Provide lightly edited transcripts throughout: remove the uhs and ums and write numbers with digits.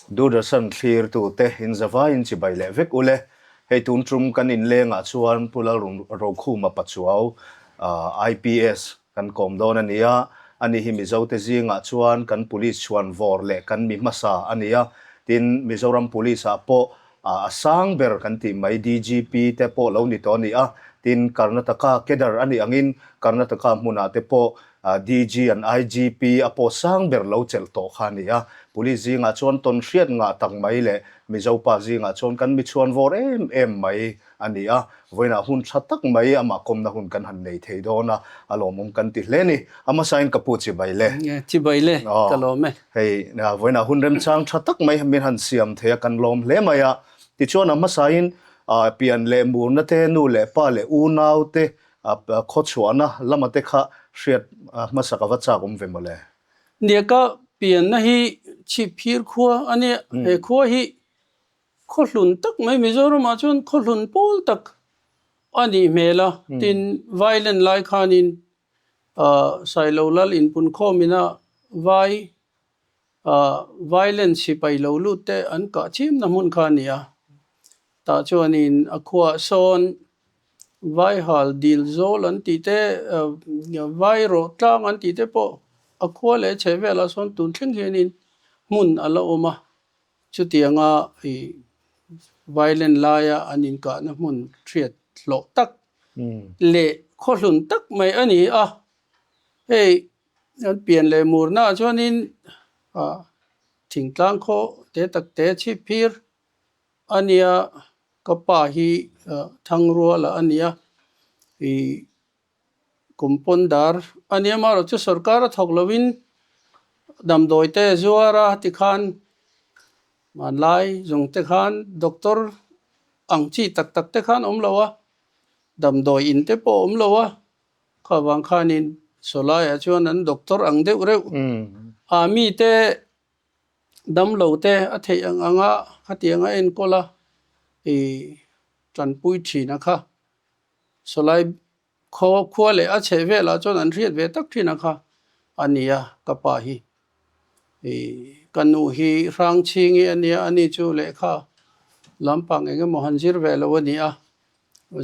Doordarshan thlirtute inzavaiin chibai leh vek ule. Hei tun tum kan inlengah chuan Pu Lalrokhuma Pachuau, IPS, kan kawm dawn a ni a. Ani hi Mizote zingah chuan kan police chhuan vawr leh kan mi hmasa a ni a. Tin, Mizoram Police-ah pawh a sang ber kan tih mai DGP te pawh lo ni tawh a ni a. Tin, Karnataka cadre a nih angin Karnataka hmunah te pawh DG and IGP a pawh sang ber lo chelh tawh kha a ni a. Police zingah chuan tawn hriat ngah tak mai leh Mizo pa zingah chuan kan mi chhuan vawr em em mai a ni a. Vawiinah hun tha tak mai amah kawmna hun kan han nei thei dawn a, a lawmawm kan ti hle a ni. A hmasain ka pu chibai le. Chibai le, ka lawm e. Hei, vawiinah hun remchang tha tak mai min han siam thei a, kan lawm hle mai a. Tichuan a hmasain pian leh murna te, nu leh pa leh unau te Khawchhuahna lama te kha hriat hmasa ka va chak awm ve mawle. Nia ka pianna hi Chhipphir khua a nia, he khua hi khawhlun tak mai Mizoramah chuan khawhlun pawl tak a nih hmel a, tin Vailen lai khanin Sailo Lal inpunkhawm ina vai Vailen sipai lo lut te an kah chimna hmun kha a ni a, tah chuanin a khuaah sawn Vaihal dil zawl an tih te, Vai rawh tlang an tih te pawh a khua leh a chheh velah sawn tun thleng hianin hmun a la awm a, chutianga ih Vailen laia an inkahna hmun hriat hlawh tak leh khawhlun tak mai a ni a, hei An pian leh murnaah chuanin thingtlang khaw te tak te chhip phir a nia, ka pa hi Thangruala a nia, ih kum pawn dar a nia amaherawh chu sorkar a thawk lovin damdawi te zuar a tikhan hmanlai zawng te khan doctor ang chi tak tak te khan awm lo a, damdawi in te pawh awm lo a. Kha vang khanin sawlaiah chuan an doctor ang deuh reuh a, mite damlo te a theih ang anga khatiang a enkawl a ih tanpui thin a kha. Sawlai khaw khua leh a chheh velah chuan an hriat ve tak thin a kha a ni a ka pa hi. Ih ka nu hi Hrangchhingi a nia, ani chu lehkha lampang eng emaw han zir ve lo a ni a,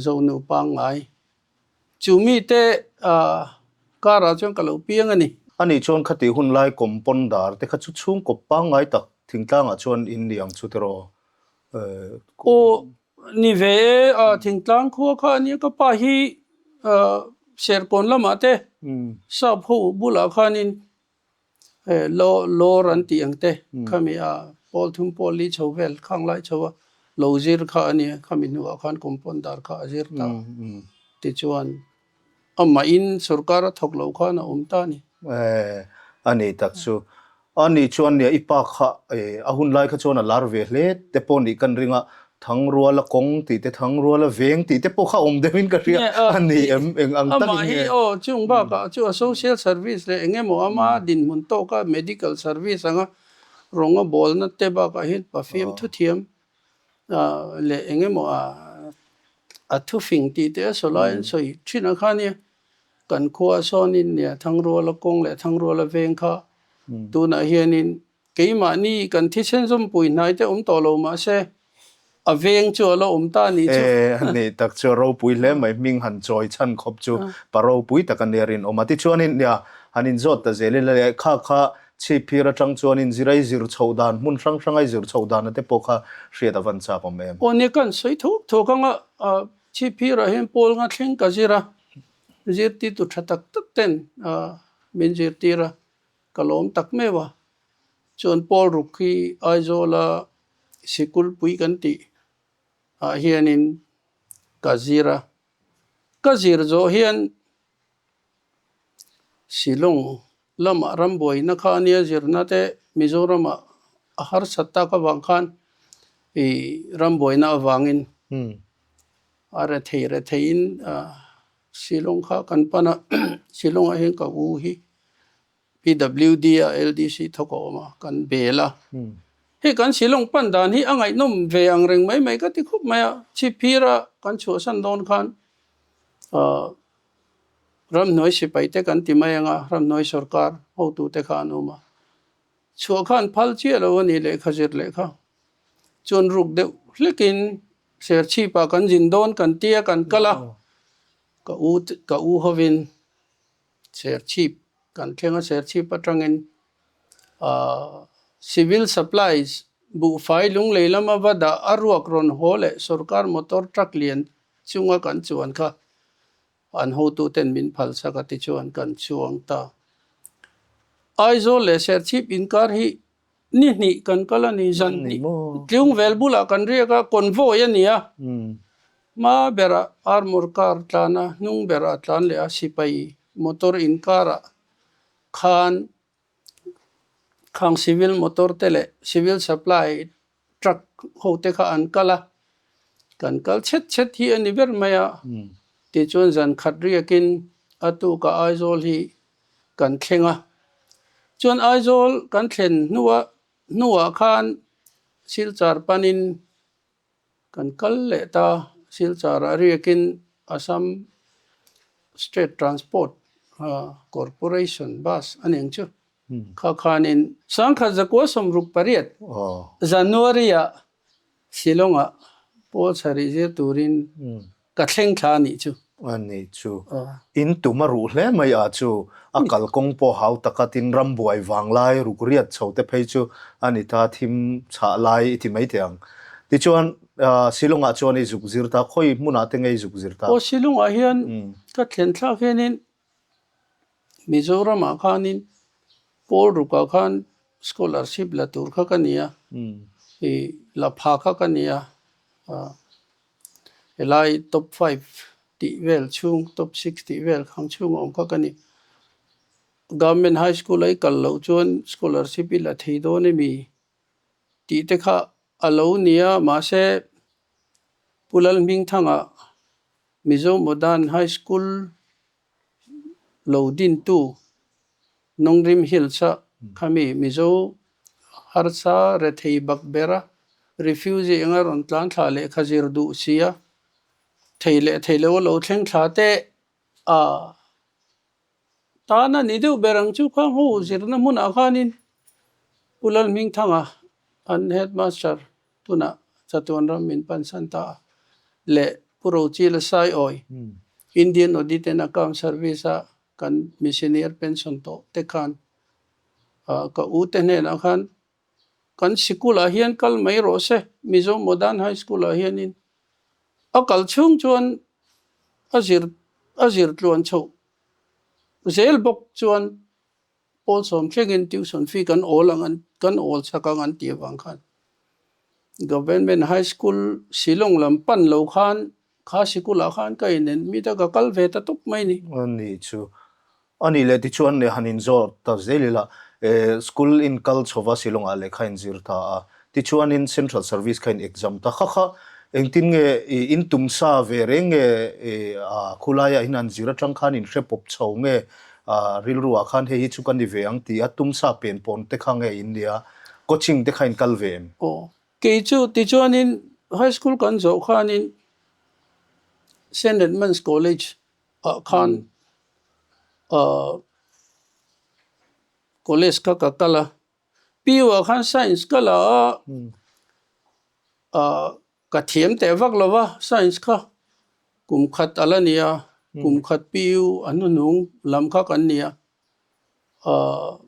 Zonu pangngai Chu mite karah chuan ka lo piang a ni. Ani chuan khati hun lai kawmpawn dar te kha chu chhungkaw pangngai tak thingtlangah chuan in ni ang chu tiraw? Aw ni ve e, thingtlang khua kha a nia ka pa hi Serkawn lamah te sap ho bulah khanin Lawr an tih ang te khami a pawl thum pawl li chho vel khang lai chho a lo zir kha a nia khami hnuah khan compound dar kha a zir ta tichuan amahin sorkar a thawk loh khan a awm ta a ni. A ni tak chu. A ni chuan nia i pa kha a hun lai kha chuan a lar ve hle te pawh nih kan ring a, Thangruala kawng tih te, Thangruala veng tih te pawh kha awm deuhin ka hria a ni em? Eng ang takin nge? Amah hi aw, chung bakah chu a social service leh eng emaw ama dinhmun tawka medical service anga rawnga bawlna te bakah hian pafiam thuthiam leh eng emaw a thufing tih te a sawi lai an sawi thin ang kha nia. Kan khua sawnin nia Thangruala kawng leh Thangruala veng kha tunah hianin Keimahni kan thisen zawmpui hnai te awm tawh lo mahse a veng chu a la awm ta a nih chu. E, a nih tak chu a ropui hle mai, hming han chawi chhan khawp chu pa ropui tak a nia rinawm a. Tichuanin nia han inzawt ta zel ila leh kha kha chhipphir atang chuanin zir a i zir chhoh dan hmun hrang hranga i zir chhoh dana te pawh kha hriat a van chak awm em? Aw nia kan sawi thuk thuk anga chhipphirah hian pawl nga thleng ka zir a, zirtirtu tha tak tak ten min zirtir a. Ka lawm tak meuh a, chuan Paul ruk hi Aizawla sikulpui kan tih ah hianin ka zir a, ka zir zawh hian Shillong lamah rambuaina kha a nia zirna te Mizoramah a harsat tak avang khan ih rambuaina avangin a rethei retheiin Shillong kha kan pan a, Shillong-ah hian ka u hi PWD a LDC thawk a awm a, kan bel a. Hei kan Shillong pan dan hi a ngaihnawm ve ang reng mai mai ka ti khawp mai a, Chhipphira kan chhuahsan dawn khan ramhnuai sipai te kan ti mai ang a, ramhnuai sorkar hotute kha an awm a. Chhuah kha an phal chiah lo a ni lehkha zir lehkha. Chuan ruk deuh hlekin Serchhipah kan zin dawn kan tia kan kal a, ka u ka u hovin Serchhip kan thleng a, Serchhip atangin ahh Civil Supplies buhfai lunglei lama va dah a ruak rawn haw leh sorkar motor truck lian chunga kan chuan kha An hotuten min phalsak a tichuan kan chuang ta. Aizawl leh Serchhip inkar hi ni hnih kan kal a ni, zan hnih tliung vel bulah kan riak a, convoy a ni a, hma berah armour car tlan a, hnung berah tlan leh a, sipai motor inkarah khan khang civil motor te leh civil supply truck ho te kha an kal a, kan kal chhet chhet hi a ni ber mai a, tichuan zan khat riakin a tukah Aizawl hi kan thleng a, chuan Aizawl kan thlen hnuah hnuah khan Silchar panin Kan kal leh ta, Silchar-ah riakin Assam State Transport Corporation bus a ning chu. Kha khanin sangkhat zakua 68 January-ah Shillong-ah pawl sarih zir turin ka thleng thla a nih chu. A nih chu. In tum a ruh hle mai a chu. A kalkawng pawh hau taka tin rambuai vang lai ruk riat chho te phei chu a ni ta thim chhah lai i ti mai teh ang. Tichuan Shillong-ah chuan i zuk zir ta, khawi hmunah te nge i zuk zir ta? Aw Shillong-ah hian ka thlen thlak hianin Mizoram-ah khanin pawl rukah khan scholarship la tur kha ka ni a, i la pha kha ka ni a. Helai top five tih vel chhung, top six tih vel khang chhung a awm kha ka ni. Government High School a i kal loh chuan scholarship i la thei dawn emi tih te kha a lo ni a, mahse Pu Lalhmingthanga Mizo Modern High School lo dintu Nongrim Hills-a khami Mizo harsa rethei bak bera refugee enga rawn tlan thla lehkha zir duh si a, thei leh thei lo a lo thleng thla teh a tan a ni deuh ber ang chu kha ho zirna hmunah khanin Pu Lalhmingthanga an headmaster Tunah chatuan ram min pansan ta a leh Pu Rochila Saiawi, Indian Audit and Account Service a kan mi senior pension tawh te khan ka u te hnenah khan kan sikul ah hian kal mai rawh se, Mizo Modern High School ah hianin a kal chhung chuan a zir a zir tluan chhoh zel bawk chuan Pawl sawm thlengin tuition fee kan awl ang an kan awl chak ang an tih avang khan Government High School Shillong lam pan lo khan kha sikulah khan ka inen mit a ka kal ve ta tawp mai ni. A ni chu. A nih leh tichuan leh han inzawt ta zel ila school in kal chhova Shillongah lehkha in zir ta a, Tichuanin Central Service kha in exam ta kha kha engtin nge i in tum sa ve reng nge i a khulaiah hian an zir atang khan in hre pawp chho nge a rilru ah khan hei hi chu ka ni ve ang tih a tum sa pen pawn te kha nge in nia coaching te kha in kal ve em? Aw kei chu tichuanin High School kan zawh khanin Saint Edmund's College ah khan ah college kha ka kal a. Piu ah khan science ka la a, ah ka thiam teh vak lo va science kha kum khat a la ni a, kum khat piu a hnuhnung lam kha kan ni a, ah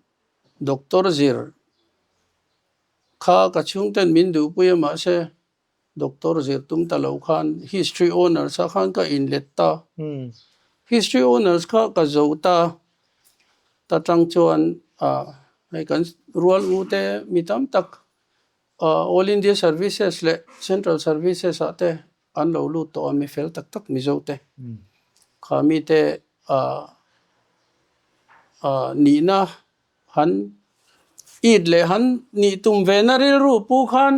doctor zir kha ka chhungten min duhpui a mahse Doctor zir tum ta lo khan History Honours ah khan ka inlet ta. History Honours kha ka zo ta. Ta tang chuan ah hei kan rual u te mi tam tak ah All India Services leh Central Services ah te an lo lut tawh a mi fel tak tak Mizo te. Kha mi te ah ah nihna Han it leh han nih tum ve na rilru pu khan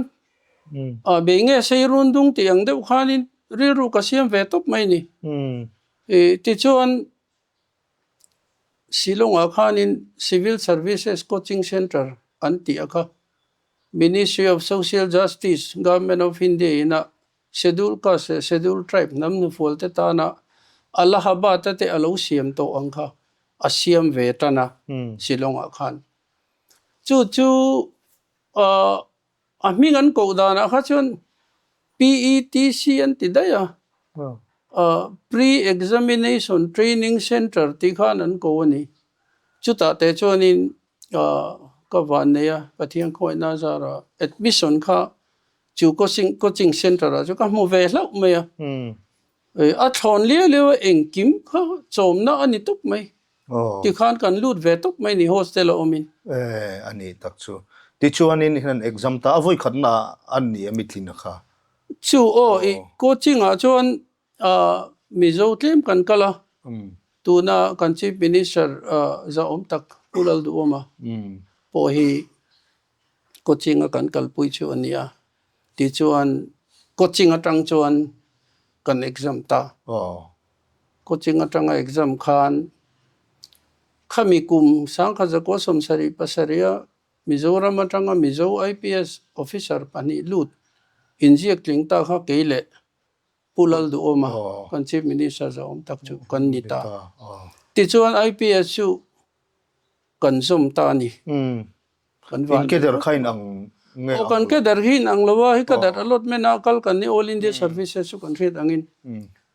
ah bei nge sei run dung tih ang deuh khanin rilru ka siam ve tawp mai ni. Ih tichuan Shillong-ah khanin Civil Services Coaching Centre an tih a kha Ministry of Social Justice, Government of India ina Schedule Caste leh Schedule Tribe hnam hnufual te tana Allahabad-a te a lo siam tawh ang kha a siam ve tan a, Shillong-ah khan. Chu chu a hming an koh danah kha chuan PETC an ti daih a, Pre-Examination Training Centre tih khan an ko a ni. Chutah teh chuanin ka van nei a, Pathian khawngaihna zarah admission kha chu coaching coaching centre ah chu ka hmu ve hlauh mai a. A thlawn liau liau a engkim kha chawmna a ni tawp mai. Tikhan kan lut ve tawp mai ni hostel a awmin. E a ni tak chu. Tichuanin hian exam ta a vawi khatna an ni a mitlina kha. Chu aw i coaching ah chuan Mizo tlem kan kal a, tuna kan Chief Minister zahawm tak Pu Lalduhawma pawh hi coaching a kan kalpui chu a ni a. Tichuan coaching atang chuan kan exam ta. Coaching atanga exam khan khami kum sangkhat zakua 77 a Mizoram atanga Mizo IPS officer pahnih lut inziak tling ta kha kei leh Pu Lalduhawma kan Chief Minister zahawm tak chu kan ni ta. Tichuan IPS chu kan zawm ta a ni. Kan van. In cadre kha in ang nge? Aw kan cadre hi in ang lo a, hei cadre allotment a kal kan ni All India Services chu kan hriat angin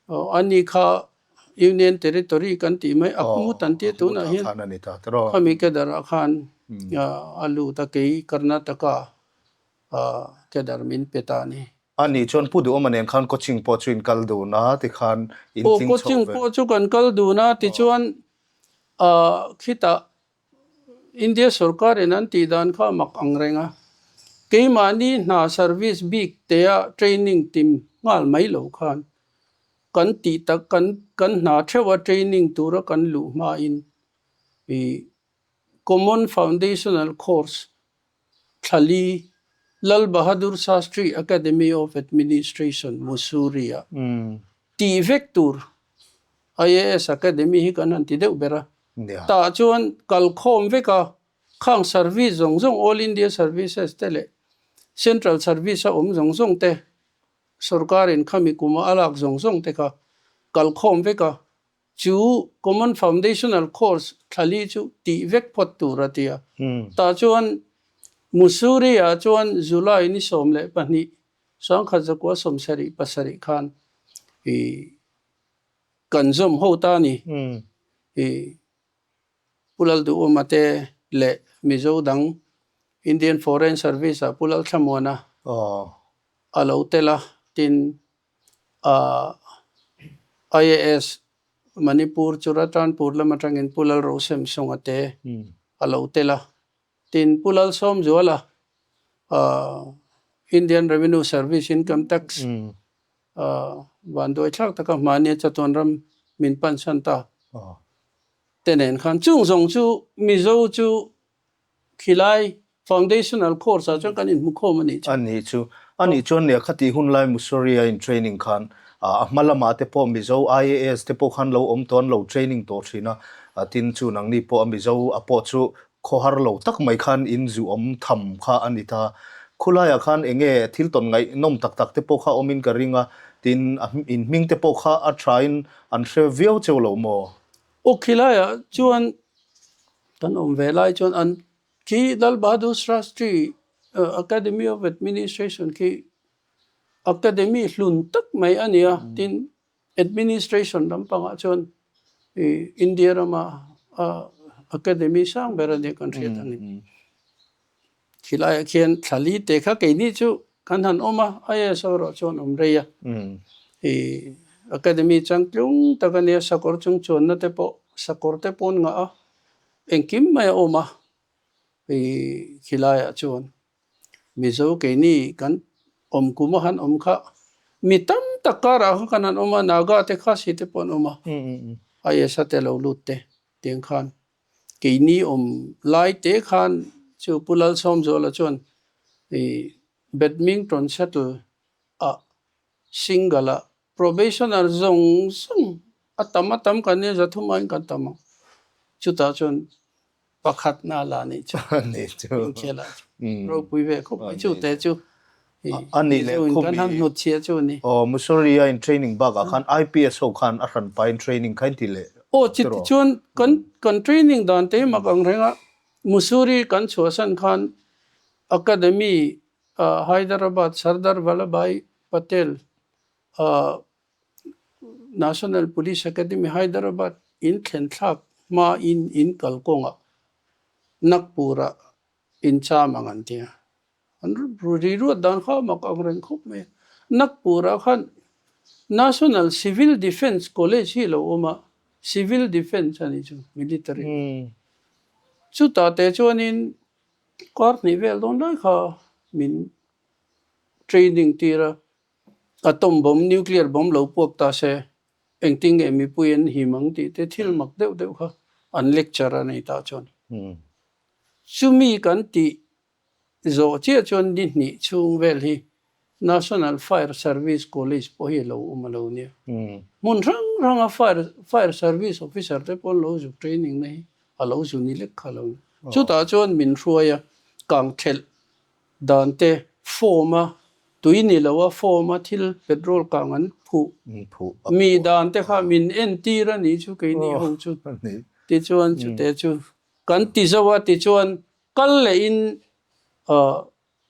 ani kha Union Territory kan tih mai Akhmut an tia tunah hian khami cadre ah khan a lut a kei Karnataka cadre min pe ta a ni. Ani chuan Pu Duhawma nen khan coaching pawh chu in kal dun a tikhan in tling chho ve. Aw coaching pawh chu kan kal dun a tichuan khitah India sorkarin an tih dan kha a mak ang reng a, keimahni hna service bik tea training tim nghal mai lo khan kan tih tak kan kan hna theuha training tura kan luh hmain ih Common Foundational Course Thlali Lal Bahadur Shastri Academy of Administration Mussoorie-ah tih vek tur IAS Academy hi kan han ti deuh ber a. Tah chuan kal khawm vek a, khang service zawng zawng All India Services te leh Central Service a awm zawng zawng te, sorkarin khami kuma a lak zawng zawng te kha kal khawm vek a, chu Common Foundational Course thlali chu tih vek phawt tur a ti a. Tah chuan Mussoorie-ah chuan July ni 12, 1977 khan i Kan zawm ho ta ni. I Pu Lalduhawma te leh Mizo dang Indian Foreign Service ah Pu Lalthlamuana a lo tel a, tin IAS Manipur Churachandpur lam atangin Pu Lalrosemsunga te a lo tel a, tin Pu Lalsawmzuala Indian Revenue Service Income Tax Vanduai thlak taka hmahni chatuan ram min pansan ta te nen khan chung zawng chu Mizo chu khilai foundational course ah chuan kan inhmu khawm a nih chu. A nih chu. A nih chuan nia khati hun lai Mussoorie a in training khan a hma lamah te pawh Mizo IAS te pawh khan lo awm tawh an lo training tawh thin a, tin chu nangni pawh a Mizo a pawh chu Khawhar lo tak mai khan in zu awm tham kha a ni ta. Khulaiah khan eng nge thil tawn ngaihnawm tak tak te pawh kha awmin ka ring a, tin a in hming te pawh kha a thain an hre viau cheu lo maw? Aw khilaiah chuan kan awm ve lai chuan an khi Lal Bahadur Shastri Academy of Administration khi academy hlun tak mai a ni a, tin Administration lampangah chuan India rama academy sang ber a nia kan hriat a ni. Khilaiah khian thlali te kha keini chu kan han awm a, IAS erawh chuan awm rei a. Academy changtlung tak a nia, sakawr chung chuanna te pawh sakawr te pawn ngah a, engkim mai a awm a khilaiah chuan. Mizo keini kan awm kum a han awm kha mi tam tak karah khan kan han awm a, Naga te Khasi te pawh an awm a, IS a te lo lut te tiang khan keini awm lai te khan chu Pu Lalsawmzuala chuan ih Badminton shuttle ah single ah probationer zawng zawng a tam a tam kan nia zathum aiin kan tam ang chutah chuan Pakhatna la nih chu. Nih chu. Inkhel ah chu. Ropui ve khawp mai chu te chu. A nih leh khum kan han hnut chhia chu ni. Aw Mussoorie a in training bak ah khan IPS ho khan a hran pa in training kha in ti leh. Aw chi ti chuan kan kan training dan te mak ang reng a. Mussoorie kan chhuahsan khan Academy Hyderabad Sardar Vallabhbhai Patel National Police Academy Hyderabad in thlen thlak hma in in kal kawngah Nagpur-ah in cham ang an ti a. An ri ruat dan kha mak ang reng khawp mai a. Nagpur-ah khan National Civil Defence College hi a lo awm a, Civil Defence a nih chu, Military. Chutah te chuanin kar hnih vel dawn lai kha min training tir a, atom bomb, nuclear bomb lo puak ta se engtin nge mipui an him ang tih te thil mak deuh deuh kha an lecture a nei tah chuan. Chumi kan tih zawh chiah chuan ni hnih chhung vel hi National Fire Service College pawh hi a lo awm a lo nia. Hmun hrang hranga fire fire service officer te pawh an lo zuk training na hi a lo zu ni lek kha a lo ni. Chutah chuan min hruai a, kang thelh dan te form a tui ni lo a form a thil petrol kang an phuh mi dan te kha min entir a nih chu keini ho chu. Tichuan chute chu kan ti zo a tichuan Kal lehin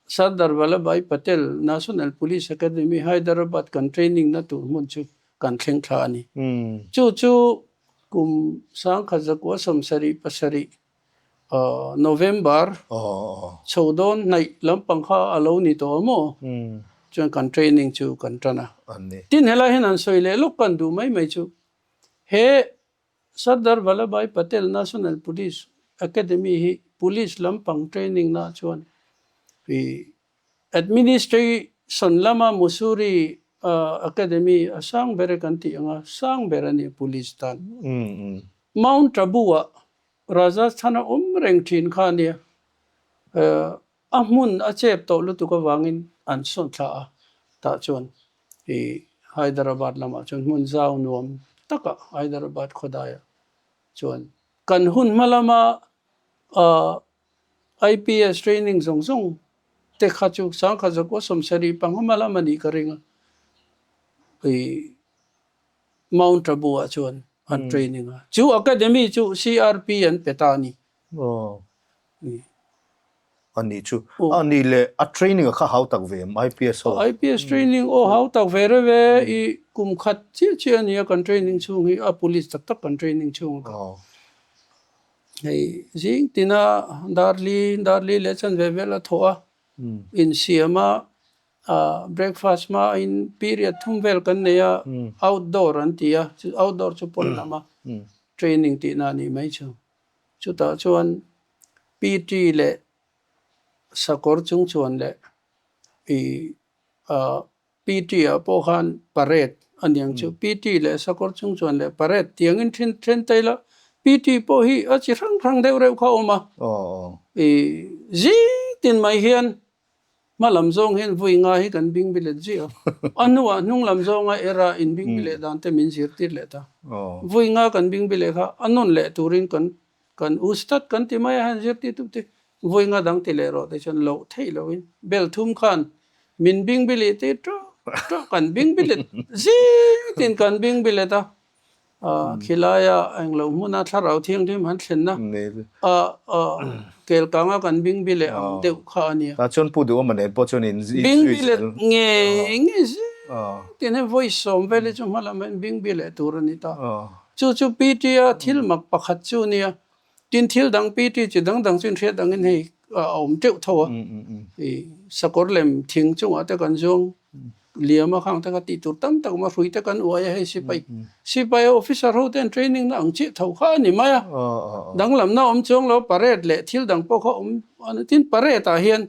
Sardar Vallabhbhai Patel National Police Academy, Hyderabad kan training na tur hmun chu kan thleng thla a ni. Chu chu kum 1977 November chho dawn hnaih lampang kha a lo ni tawh a maw? Chuan kan training chu kan tan a. Tin helai hian an sawi leh lawk kan duh mai mai chu he Sardar Vallabhbhai Patel National Police Academy hi Police lampang training na chuan ih Administration lama Mussoorie Academy a sang ber e kan tih ang a, sang ber a ni Police tan. Mount Abu-ah Rajasthan a awm reng thin kha a nia. A hmun a chep tawh lutuk avangin an sawn thla a, tah chuan i Hyderabad lamah chuan hmun zau nuam takah Hyderabad khawdaiah chuan kan hun hma lama IPS training zawng zawng te kha chu 1975 hma lam a nih ka ring a, i Mount Abu ah chuan an training a, chu academy chu CRP an pe ta a ni. Aw. A nih chu. A nih leh a training a kha hau tak ve em IPS ho? IPS training aw hau tak ve reuh e. I kum khat chiah chiah a nia kan training chhung hi a police tak tak kan training chhung a kha. Hei zing tina Darli Darli leh chanve vel a thawh a insiam a breakfast hma in period thum vel kan nei a outdoor an ti a outdoor chu pawn lam a training tihna a nih mai chu. Chutah chuan PT leh sakawr chung chuan leh ih PT ah pawh khan parade a niang chu. PT leh sakawr chung chuan leh parade tiangin then then ta ila PT pawh hi a chi hrang hrang deuh reuh kha a awm a. Ih zing tin mai hian Hma lam zawng hian vui nga hi kan bing bilet zia. A hnuah hnung lam zawnga era in bing bileh dan te min zirtir leh ta. Vui nga kan bing bileh kha a nawn leh turin kan kan ustad kan ti mai a han zirtir tu te vui nga dang ti leh rawh te chuan loh theih lohin bel thum khan min bing bilih tir tawk tawk kan bing bilet zing tin kan bing bilet a. Khilaia englo hmuna thlarau thianghlim han thlenna kelkanga kan bingbi leh ang deuh kha a nia. Tah chuan Pu Duhawma nen pawh chuan in zui Bingbi leh ngei ngei zet in hei vawi sawm vel hi chu hma lamah hian bingbi leh tur a ni ta. Chu chu PT-a thil mak pakhat chu a nia. Tin thil dang PT chi dang dang chu inhriat angin hei a awm teuh tho a. Sakawr lem thing chungah te kan zuang liam a khang te kha tih tur tam tak a awm a, hrui te kan uai a hei sipai sipai officer ho ten training na ang chiah tho kha a ni mai a. Danglamna awm chuang lo parade leh thil dang pawh kha awm a ni. Tin parade ah hian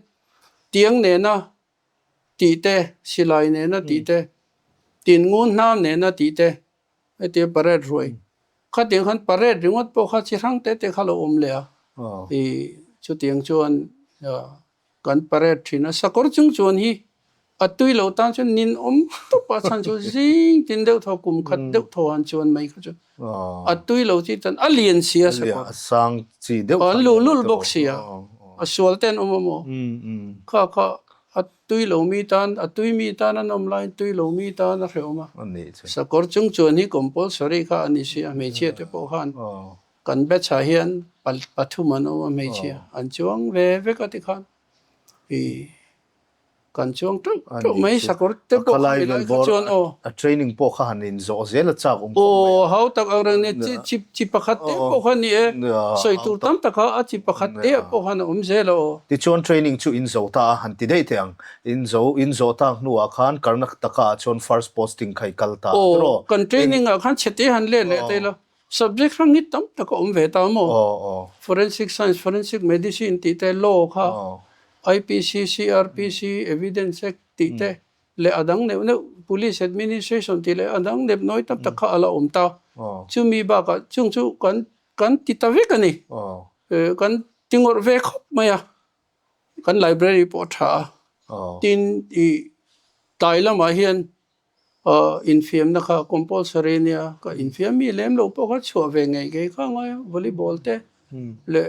tiang nena tih te, silai nena tih te, tin ngun hnam nena tih te Hetia parade ruai khatiang khan parade ringawt pawh kha chi hrang te te kha lo awm leh a, i chutiang chuan kan parade thin a, sakawr chung chuan hi a tui lo tan chuan nin awm tawp a chhan chu zing tin deuh thaw kum khat deuh thaw han chuan mai kha chu a tui lo chi tan a lian si a sakawr a sang chi deuh an luhlul bawk si a, a sual te an awm a maw kha kha A tui lo mi tan, a tui mi tan an awm laiin tui lo mi tan a hrehawm a. Sakawr chung chuan hi compulsory kha a ni si a, hmeichhia te pawh khan Kan batch ah hian pathum an awm a hmeichhia an chuang ve vek a tikhan i kan chuang teuh teuh mai sakawr te pawh kha mi lai kha chuan aw. A training pawh kha han in zawh zel a chak awm khawp mai a. Aw hau tak ang reng nia chi chi chi pakhat te pawh kha ni e sawi tur tam tak a a chi pakhat te ah pawh khan a awm zel a aw. Tichuan training chu in zo ta a han ti daih teh ang. In zo in zawh tak hnuah khan Karnataka ah chuan first posting kha i kal ta a tiraw? Aw kan training ah khan chhe te han let leh ta ila Subject hrang hi tam tak a awm ve ta maw? Forensic Science, Forensic Medicine tih te, Law kha, IPC, CRPC, Evidence Act tih te leh a dang neuh neuh, Police Administration tih leh a dang nep nawi tam tak kha a la awm ta. Chumi bakah chung chu kan kan ti ta vek a ni. Kan ti ngawrh ve khawp mai a. Kan library pawh a tha a. Tin, ih tlai lamah hian Infiamna kha compulsory a nia, ka infiam mi lem lo pawh kha chhuah ve ngei ngei kha ngai a, volleyball te leh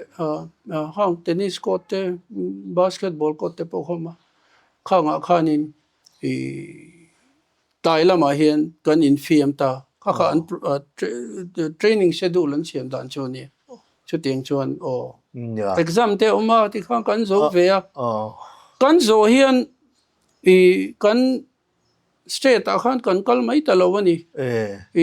hang tennis court te basketball court te pawh kha awm a, khangah khanin ih tlai lamah hian kan infiam ta, kha kha an training schedule an siam dan chu a nia, chutiang chuan aw exam te a awm a tikhan kan zo ve a, kan zawh hian ih kan State ah khan kan kal mai ta lo a ni.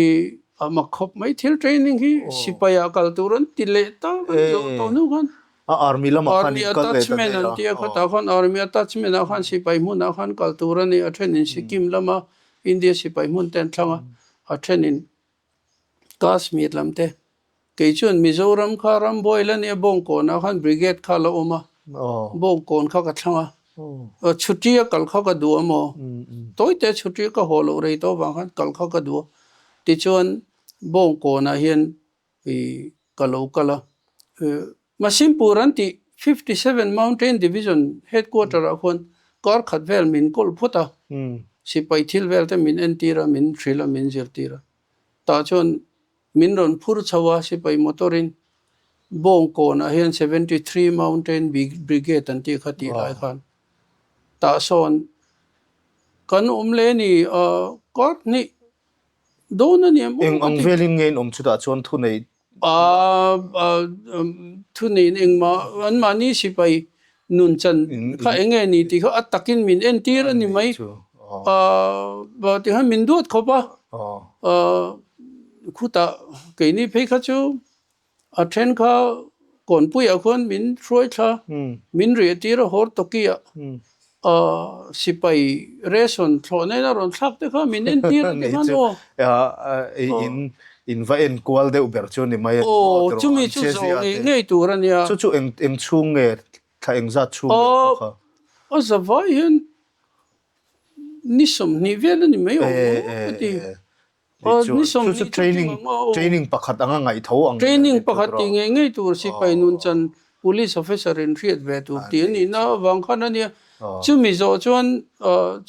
I a mak khawp mai thil training hi sipai ah kal tur an ti leh ta kan zawh tawh hnu khan. A army lamah khan in kal leh ta attachment an ti a khatah khan army attachment ah khan sipai hmunah khan kal tur a ni. A then in Sikkim lama India sipai hmun te an thlang a, a then in Kashmir lam te. Kei chuan Mizoram kha rambuai la nia Bawngkawnah khan brigade kha la awm a, Bawngkawn kha ka thlang a, chhuti a kal kha ka duh a maw? Tawite chhuti ka haw loh rei tawh avang khan kal kha ka duh a, tichuan Bawngkawnah hian ih ka lo kal a, Masimpur an tih 57 Mountain Division headquarter ah khuan kar khat vel min kawl phawt a, sipai thil vel te min entir a, min hrilh a, min zirtir a. Tah chuan min rawn phur chho a, sipai motor in Bawngkawnah hian 73 Mountain Brigade an tih kha tih lai khan tah sawn kan awm leh a ni, kar hnih dawn a ni em? Eng ang velin nge in awm chutah chuan thunei Thuneiin engmah anmahni sipai nun chan kha eng nge ni tih kha a takin min entir a ni mai. Tikhan min duat khawp a, khutah keini phei kha chu a then kha kawnpuiah khuan min hruai thla, min riah tir a hawr tawkiah. Sipai ration thlawh nena rawn thlak te kha min entir a ti khan aw. In in va en kual deuh ber chu ni mai a. Aw chumi chu zawh ngei ngei tur a nia. Chu chu eng eng chhung nge thla eng zat chhung nge kha kha. A zavai hian ni 20 vel a ni mai awm ka ti. Chu chu training training pakhat anga ngaih tho ang. Training pakhat tih ngei ngei tur sipai nun chan police officer in hriat ve tur tih a nihna avang khan a nia. Chumi zawh chuan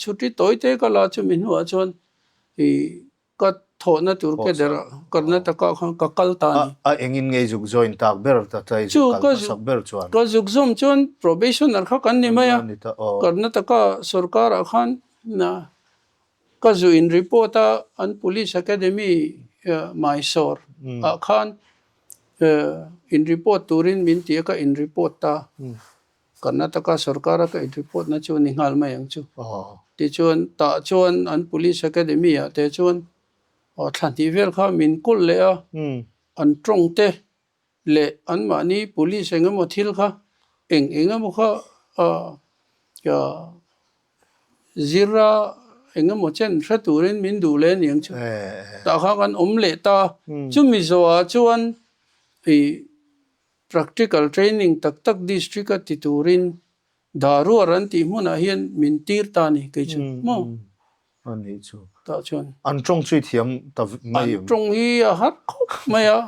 chhuti tawi te ka la chumi hnuah chuan ih ka thawhna tur ke derah Karnataka khan ka kal ta a ni. A engin ngei zuk join tak ber ta tlai zuk kal hmasak ber chuan. Ka zuk zawm chuan probationer kha kan ni mai a. Karnataka sorkarah khan Ka zu in report a, an Police Academy Mysore ah khan in report turin min ti a, ka in report ta. Karnataka sorkar a ka in report na chu ni nghal mai ang chu. Tichuan tah chuan an Police Academy ah te chuan thla hnih vel kha min kawlh leh a, an tawng te leh anmahni police eng emaw thil kha eng eng emaw kha zira eng emaw chen hre turin min duh leh aniang chu tah kha kan awm leh ta chumi zawhah chuan ih practical training tak tak district a ti turin Daruar an tih hmunah hian min tir ta a ni kei chu maw? A nih chu. Tah chuan. An tawng chu i thiam ta mai em? An tawng hi a har khawp mai a.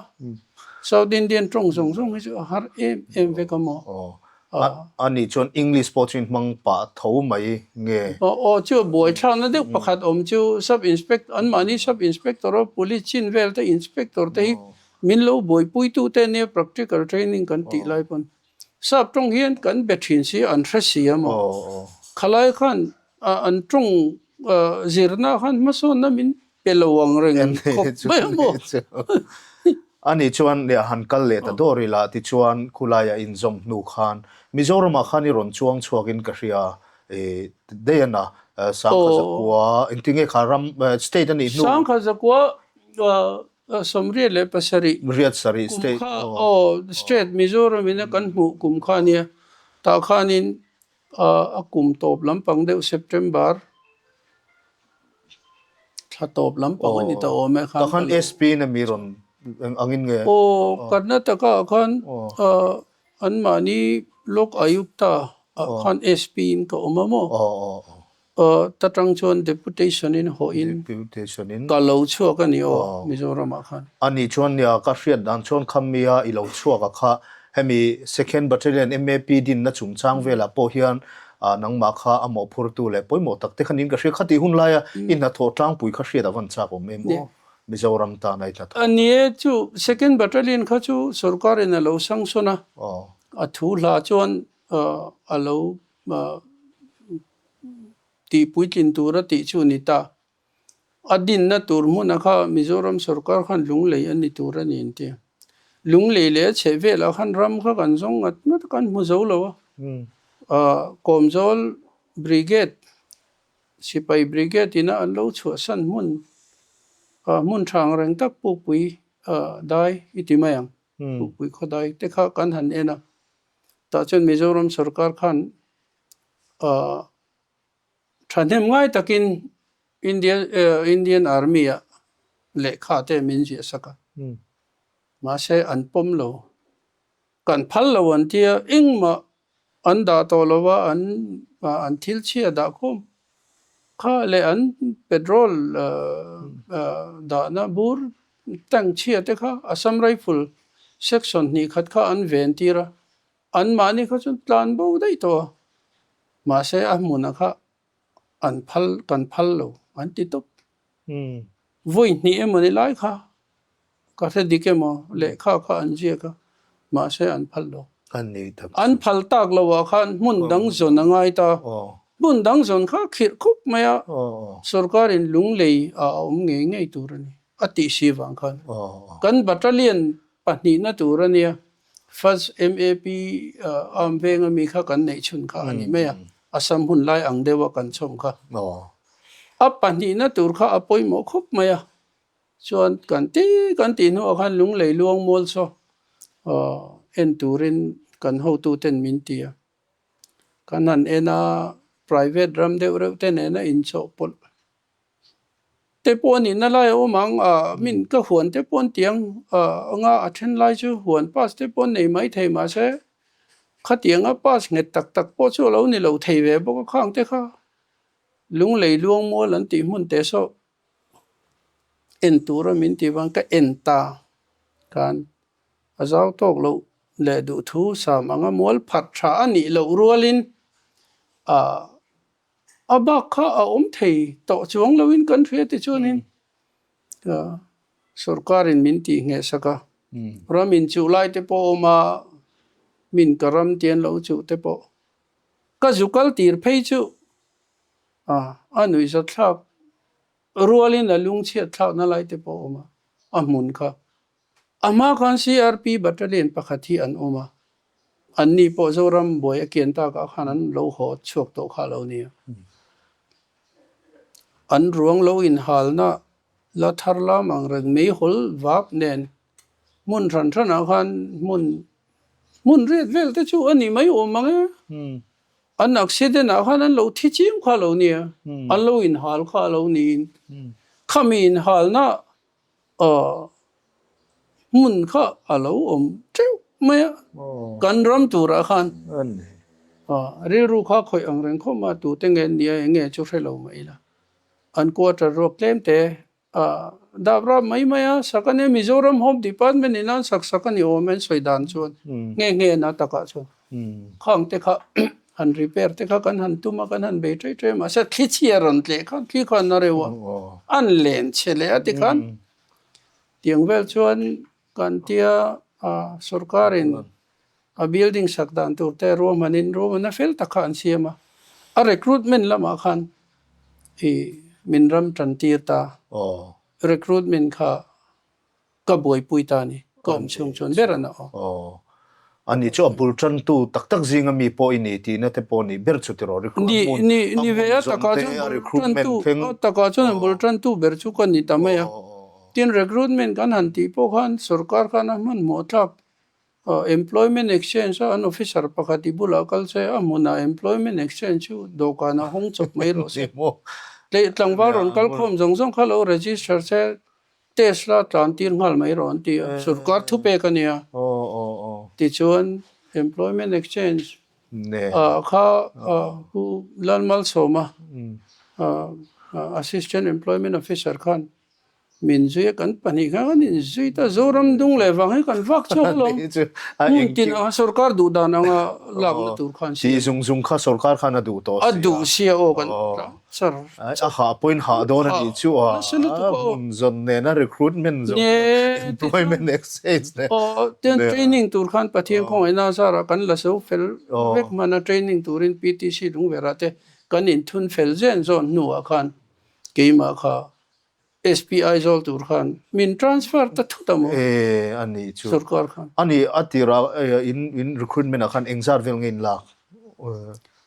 South Indian tawng zawng zawng hi chu a har em em vek a maw? Aw. A nih chuan English pawh chu in hmang pah tho mai nge? Aw chu a buaithlakna deuh pakhat awm chu Sub Inspector anmahni Sub Inspector a Police chin vel te Inspector te hi min lo buaipuitu te nia practical training kan tih lai pawn. Sap tawng hian kan be thin si an hre si a maw? Khalai khan an tawng zirna khan hmasawnna min pe lo ang reng khawp mai a maw? Ani chuan leh han kal leh ta dawr ila tichuan khulaia inzawm hnu khan Mizoramah khan i rawn chuang chhuakin ka hria i daih a na Sangkha Zakua engtinge kha ram state a nih hnu Sangkha Zakua 87 Riat sarih state kum kha aw state Mizoram in a kan hmuh kum kha ania tah khanin a kum tawp lampang deuh September thla tawp lampang a ni ta awm e khan. Tah khan SP in a mi rawn eng angin nge? Aw Karnataka ah khan anmahni Lok Ayukta ah khan SP in ka awm a maw? Ta tang chuan deputation in hawh in ka lo chhuak a ni aw Mizoram ah khan. Ani chuan nia ka hriat dan chuan khamia i lo chhuak a kha hemi Second Battalion MAP dinna chungchang velah pawh hian nangmah kha a mawhphurtu leh pawimawh tak te kha niin ka hria. Khatih hun laia i hnathawh tlangpui kha hriat a van chak awm em aw Mizoram tana i hnathawh. A ni e, chu Second Battalion kha chu sorkarin a lo sanction a, a thu hla chuan a lo Tih puitlin tura tih chu a ni ta. A dinna tur hmuna kha Mizoram sorkar khan Lunglei a ni tur a ni an ti a. Lunglei leh a chheh velah khan ram kha kan zawng ngat ngat a, kan hmu zo lo a. Kawmzawl Brigade, Sipai Brigade ina an lo chhuahsan hmun, hmun tha ang reng tak Pukpui dai i ti mai ang, Pukpui khaw dai te kha kan han en a. Tah chuan Mizoram sorkar khan thahnem ngai takin India Indian Army ah lehkha te min ziah sak a. Mahse an pawm lo. Kan phal lo an tia engmah an dah tawh lo a an an thil chhia dah khawm kha leh an petrol dahna bur tank chhia te kha Assam Rifle section hnih khat kha an ven tir a. Anmahni kha chu tlan bo daih tawh a, mahse a hmunah kha an phal kan phal lo an ti tawp. Vawi hnih emaw ni lai kha ka hre dik emaw lehkha kha an ziak a, mahse an phal lo. An phal tak lo ah khan hmun dang zawn a ngai ta. Hmun dang zawn kha khirh khawp mai a, sorkarin lunglei ah a awm ngei ngei tur a ni a tih si vang khan. Kan battalion pahnihna tur a nia. First MAP arm veng ami kha kan neih chhun kha a ni mai a, Assam hun lai ang deuh a kan chhawm kha. A pahnihna tur kha a pawimawh khawp mai a, chuan kan ti kan tih hnuah khan Lunglei luang mual saw en turin kan hotuten min ti a. Kan han en a, private ram deuh reuh te nena inchawhpawlh Te pawh a nihna lai a awm ang a, min ka huan te pawh an ti ang anga a then lai chu huan pass te pawh an nei mai thei mahse khatianga pass nghet tak tak pawh chu a lo ni lo thei ve bawk a khang te kha Lunglei Luangmual an tih hmun te saw en tura min tih vang ka en ta khan a zau tawk loh leh duhthu sam anga mual phat tha a nih loh rualin ah A bak kha a awm thei tawh chuang loin kan hria ti chuanin sorkarin min tih ngheh sak a, ram inchuh lai te pawh a awm a, min ka ram te an lo chuh te pawh ka zu kal tir phei chu a nuihzat thlak rualin a lungchhiat thlakna lai te pawh a awm a, a hmun kha. A hma khan CRP battalion pakhat hi an awm a, anni pawh Zoram buai a kian takah khan an lo haw chhuak tawh kha a lo nia. An ruang lo inhalna la thar lam ang reng meihawl vak nen hmun hran hranah khan hmun hmun riat vel te chu a ni mai awm ang e. An accident ah khan an lo thi chiam kha a lo nia, an lo inhal kha a lo niin khami inhalna Aw, hmun kha a lo awm teuh mai a, kan ram turah khan rilru kha khawih ang reng khawp a, tute nge an nia eng nge chu hre lo mah ila. An quarter ruak tlem te dap rap mai mai a, sak a nia Mizoram Home Department in an sak sak a ni awm e an sawi dan chuan nge nge na takah chuan khang te kha han repair te kha kan han tum a kan han bei ṭei ṭei a mahse thli chhia rawn tleh khan thli khan a reuh a an len chhe leh a tikhan tiang vel chuan kan tia sorkarin a building sak dan tur te ruahmanin ruahmanna fel tak kha an siam a a recruitment lamah khan ih min ram tan tir ta recruitment kha ka buaipui ta a ni. Ka awm chhung chuan ber a na aw. Aw. Ani chu a bul tantu tak tak zinga mi pawh i ni tihna te pawh nih ber chu tiraw Ni ni ni ve a takah chuan bul tantu a takah chuan a bul tantu ber chu ka ni ta mai a. Tin recruitment kan han tih pawh khan sorkar khan a hmanhmawh thlak Employment Exchange a an officer pakhat i bulah kal che a hmunah Employment Exchange chu dawhkanah hawng chawp mai rawh se. Tlangval rawn kal khawm zawng zawng kha lo register che test la tlan tir nghal mai rawh an ti a, sorkar thupek a nia. Tichuan Employment Exchange ah kha Pu Lalmalsawma Assistant Employment Officer khan Min zui a kan pahnih khan kan inzui ta Zoram dung leh vang hi kan vak chhuak alawm. Hmun tin anga sorkar duh dan anga lakna tur khan sia. Tih zung zung kha sorkar khan a duh tawh sia. A duh sia aw kan tlang char. A hah pawhin hah dawn a nih chu a. Nasa lutuk aw. Hmun zawn nena recruitment zawng employment exchange nen. Aw tian training tur khan Pathian khawngaihna zarah kan la zo fel vek hman a training turin PTC Lungverah te kan inthun fel zen zawn hnuah khan keimah kha SP Aizawl tur khan min transfer ta thut a maw? E, a nih chu. Sorkar khan. A nih, a tirah in in recruitment ah khan engzat vel nge in lak?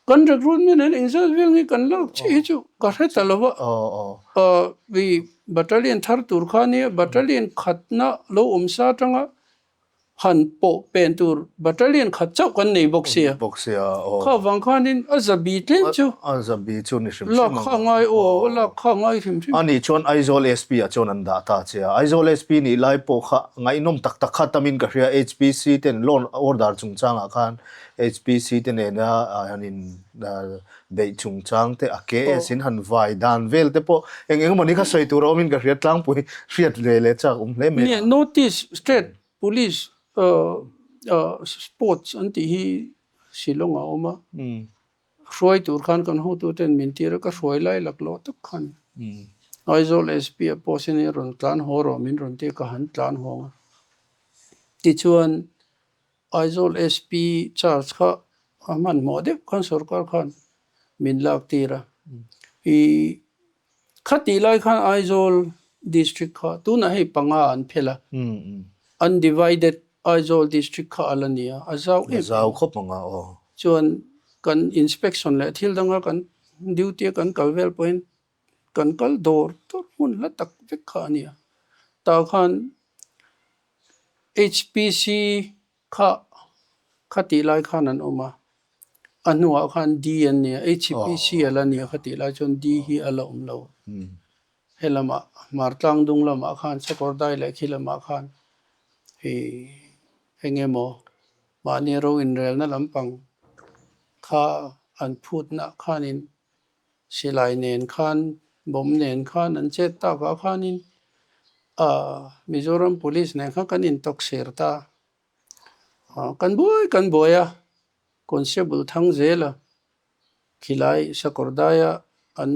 Kan recruitment ah engzat vel nge kan lak chiah hi chu ka hre ta lo va. I battalion thar tur kha nia, battalion khatna lo awm sa atanga Han pawh pen tur battalion khat chauh kan nei bawk sia. Bawk sia, aw. Kha vang khanin a zabi tlem chu. A zabi chu ni hrim hrim ang. Lak kha ngai aw, lak kha ngai hrim hrim. A nih chuan Aizawl SP ah chuan an dah ta che a. Aizawl SP nih lai pawh kha ngaihnawm tak tak kha tamin ka hria HPC ten loan order chungchangah khan HPC te nena han in beih chungchang te a KS in han vai dan vel te pawh eng eng emawni kha sawi tur a awmin ka hria tlangpui hriat ve leh chak awm hle mai a. Nia, notice state Police sports an tih hi Shillong ah a awm a, hruai tur khan kan hotuten min tir a, ka hruai lai laklawh tak khan Aizawl SP a post in rawn tlan haw rawh min rawn ti a, ka han tlan hawng a. Tichuan Aizawl SP charge kha a hmanhmawh deuh khan sorkar khan min lak tir a, i Khatih lai khan Aizawl District kha tunah hei panga an phel a, undivided Aizawl District kha a la ni a, a zau em em. A zau khawp ang a aw. Chuan kan inspection leh thil danga kan duty a kan kal vel pawhin kan kal dawr dawr hmun hla tak vek kha a ni a. Tah khan HPC Kha khatih lai khan an awm a, a hnuah khan D an ni a, HPC a la ni a khatih lai chuan D hi a la awm lo. He lamah Hmartlang dung lamah khan Sakawrdai leh khi lamah khan ih eng emaw mahni ro inrelna lampang kha an phutnaah khanin Silai nen khan, bomb nen khan an chet takah khanin ah Mizoram Police nen khan kan intawk ser ta. Ah kan buai kan buai a, Constable thang zel a, khilai Sakawrdaia an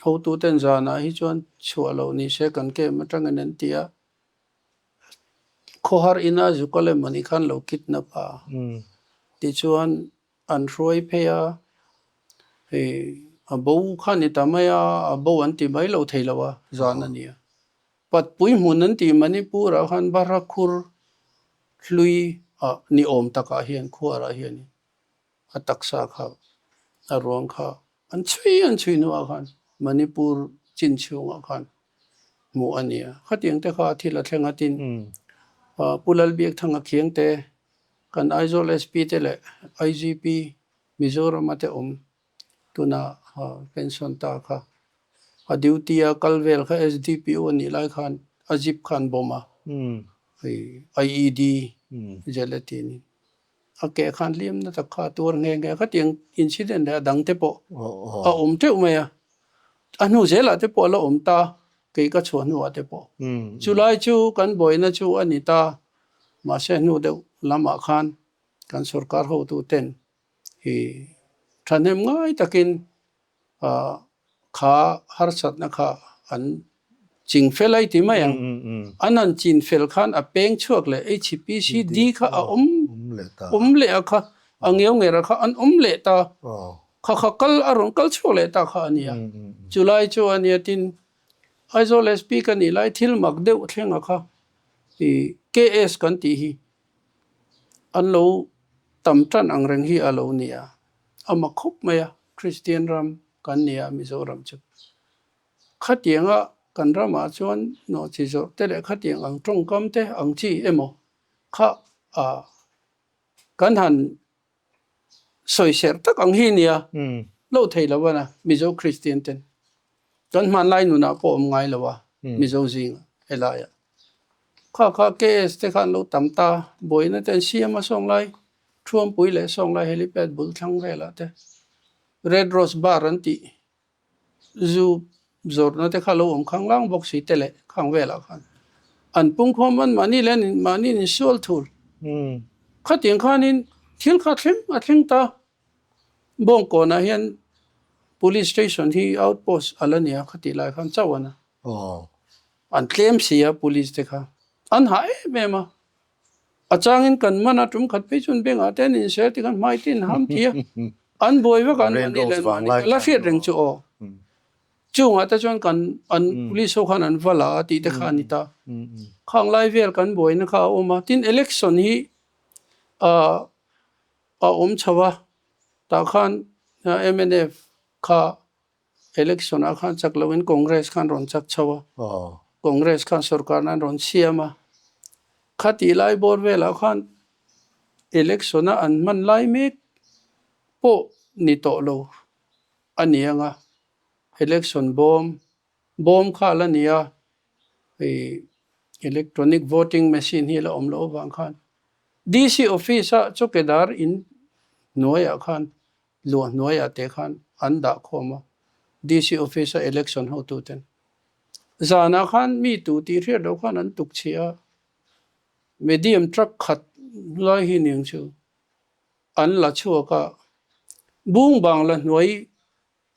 hotuten zanah hi chuan chhuah loh ni se kan camp atangin an ti a, khawhar ina zukal emawni khan lo kidnap a, tichuan An hruai phei a, hei a bo kha ni ta mai a, a bo an ti mai lo thei lo a, zan a ni a. Patpui hmun an tih Manipur ah khan Barakhur hlui ah ni awm takah hian khuarah hianin a taksa kha a ruang kha an chhui an chhui hnuah khan Manipur chin chhungah khan hmuh a ni a. Khatiang te kha thil a thleng a tin Pu Lalbiakthanga Khiangte Kan Aizawl SP te leh IGP Mizorama te awm tuna pension ta kha a duty a kal vel kha SDPO a nih lai khan a jeep kha an bawm a, hei IED gelatin in a keh khan hliam na tak kha a tuar nghe nghe a, khatiang incident leh a dang te pawh a awm teuh mai a, a hnu zelah te pawh a la awm ta kei ka chhuah hnuah te pawh. Chulai chu kan buaina chu a ni ta. Mahse hnu deuh lamah khan kan sorkar hotuten i thahnem ngai takin kha harsatna kha an ching fel a i ti mai ang. An han chin fel khan a peng chhuak leh HPCD kha a awm awm leh a kha a ngeu nger a kha an awm leh ta. Kha kha kal a rawn kal chhuak leh ta kha a nia. Chulai chu a nia tin Aizawl SP ka nih lai thil mak deuh thleng a kha. I KS kan tih hi an lo tam tan ang reng hi a lo ni a, a mak khawp mai a, Kristian ram kan ni a Mizoram chu. Khatianga kan ramah chuan nawhchi zawrh te leh khatiang ang tawngkam te ang chi emaw kha kan han sawiserh tak ang hi nia lo thei lo a na Mizo Kristian ten kan hmanlai nunah pawh awm ngai lo a Mizo zingah helaiah kha kha KS te khan lo tam ta buaina te an siam a sawnglai Thuampui leh sawnglai helipad bul thlang velah te Red Rose Bar an tih Zu zawrhna te kha lo awm khang lang bawk si te leh khang velah khan an pungkhawm an mahni leh an mahni in insual thul. Khatiang khanin thil kha thleng a thleng ta. Bawngkawnah hian police station hi outpost a la nia khatih lai khan chauh an a. An tlem si a police te kha. An hah em em a. A changin kan man a tum khat phei chuan bengah te an inser ti khan hmai te in ham thi a, an buai vak a an mahni leh an mahni ka la hriat reng chu aw. Chungah te chuan kan an police ho khan an va la a tih te kha a ni ta. Khang lai vel kan buaina kha a awm a, tin election hi a awm chho a, tah khan mnf kha Election ah khan chak loin Congress khan rawn chak chho a, Congress khan sorkarna an rawn siam a. Khatih lai bawr velah khan election a an hman lai mek pawh ni tawh lo a ni ang a, election bawm bawm kha a la ni a, hei electronic voting machine hi a la awm loh avang khan DC office a chawkedar in hnuaiah khan Luah hnuaiah te khan an dah khawm a, DC office a election hotu ten. Zanah khan mi tu tih hriat loh khan an tuk chhiah a, medium truck khat lai hi niang chu an la chhuak a, bung bang la hnuai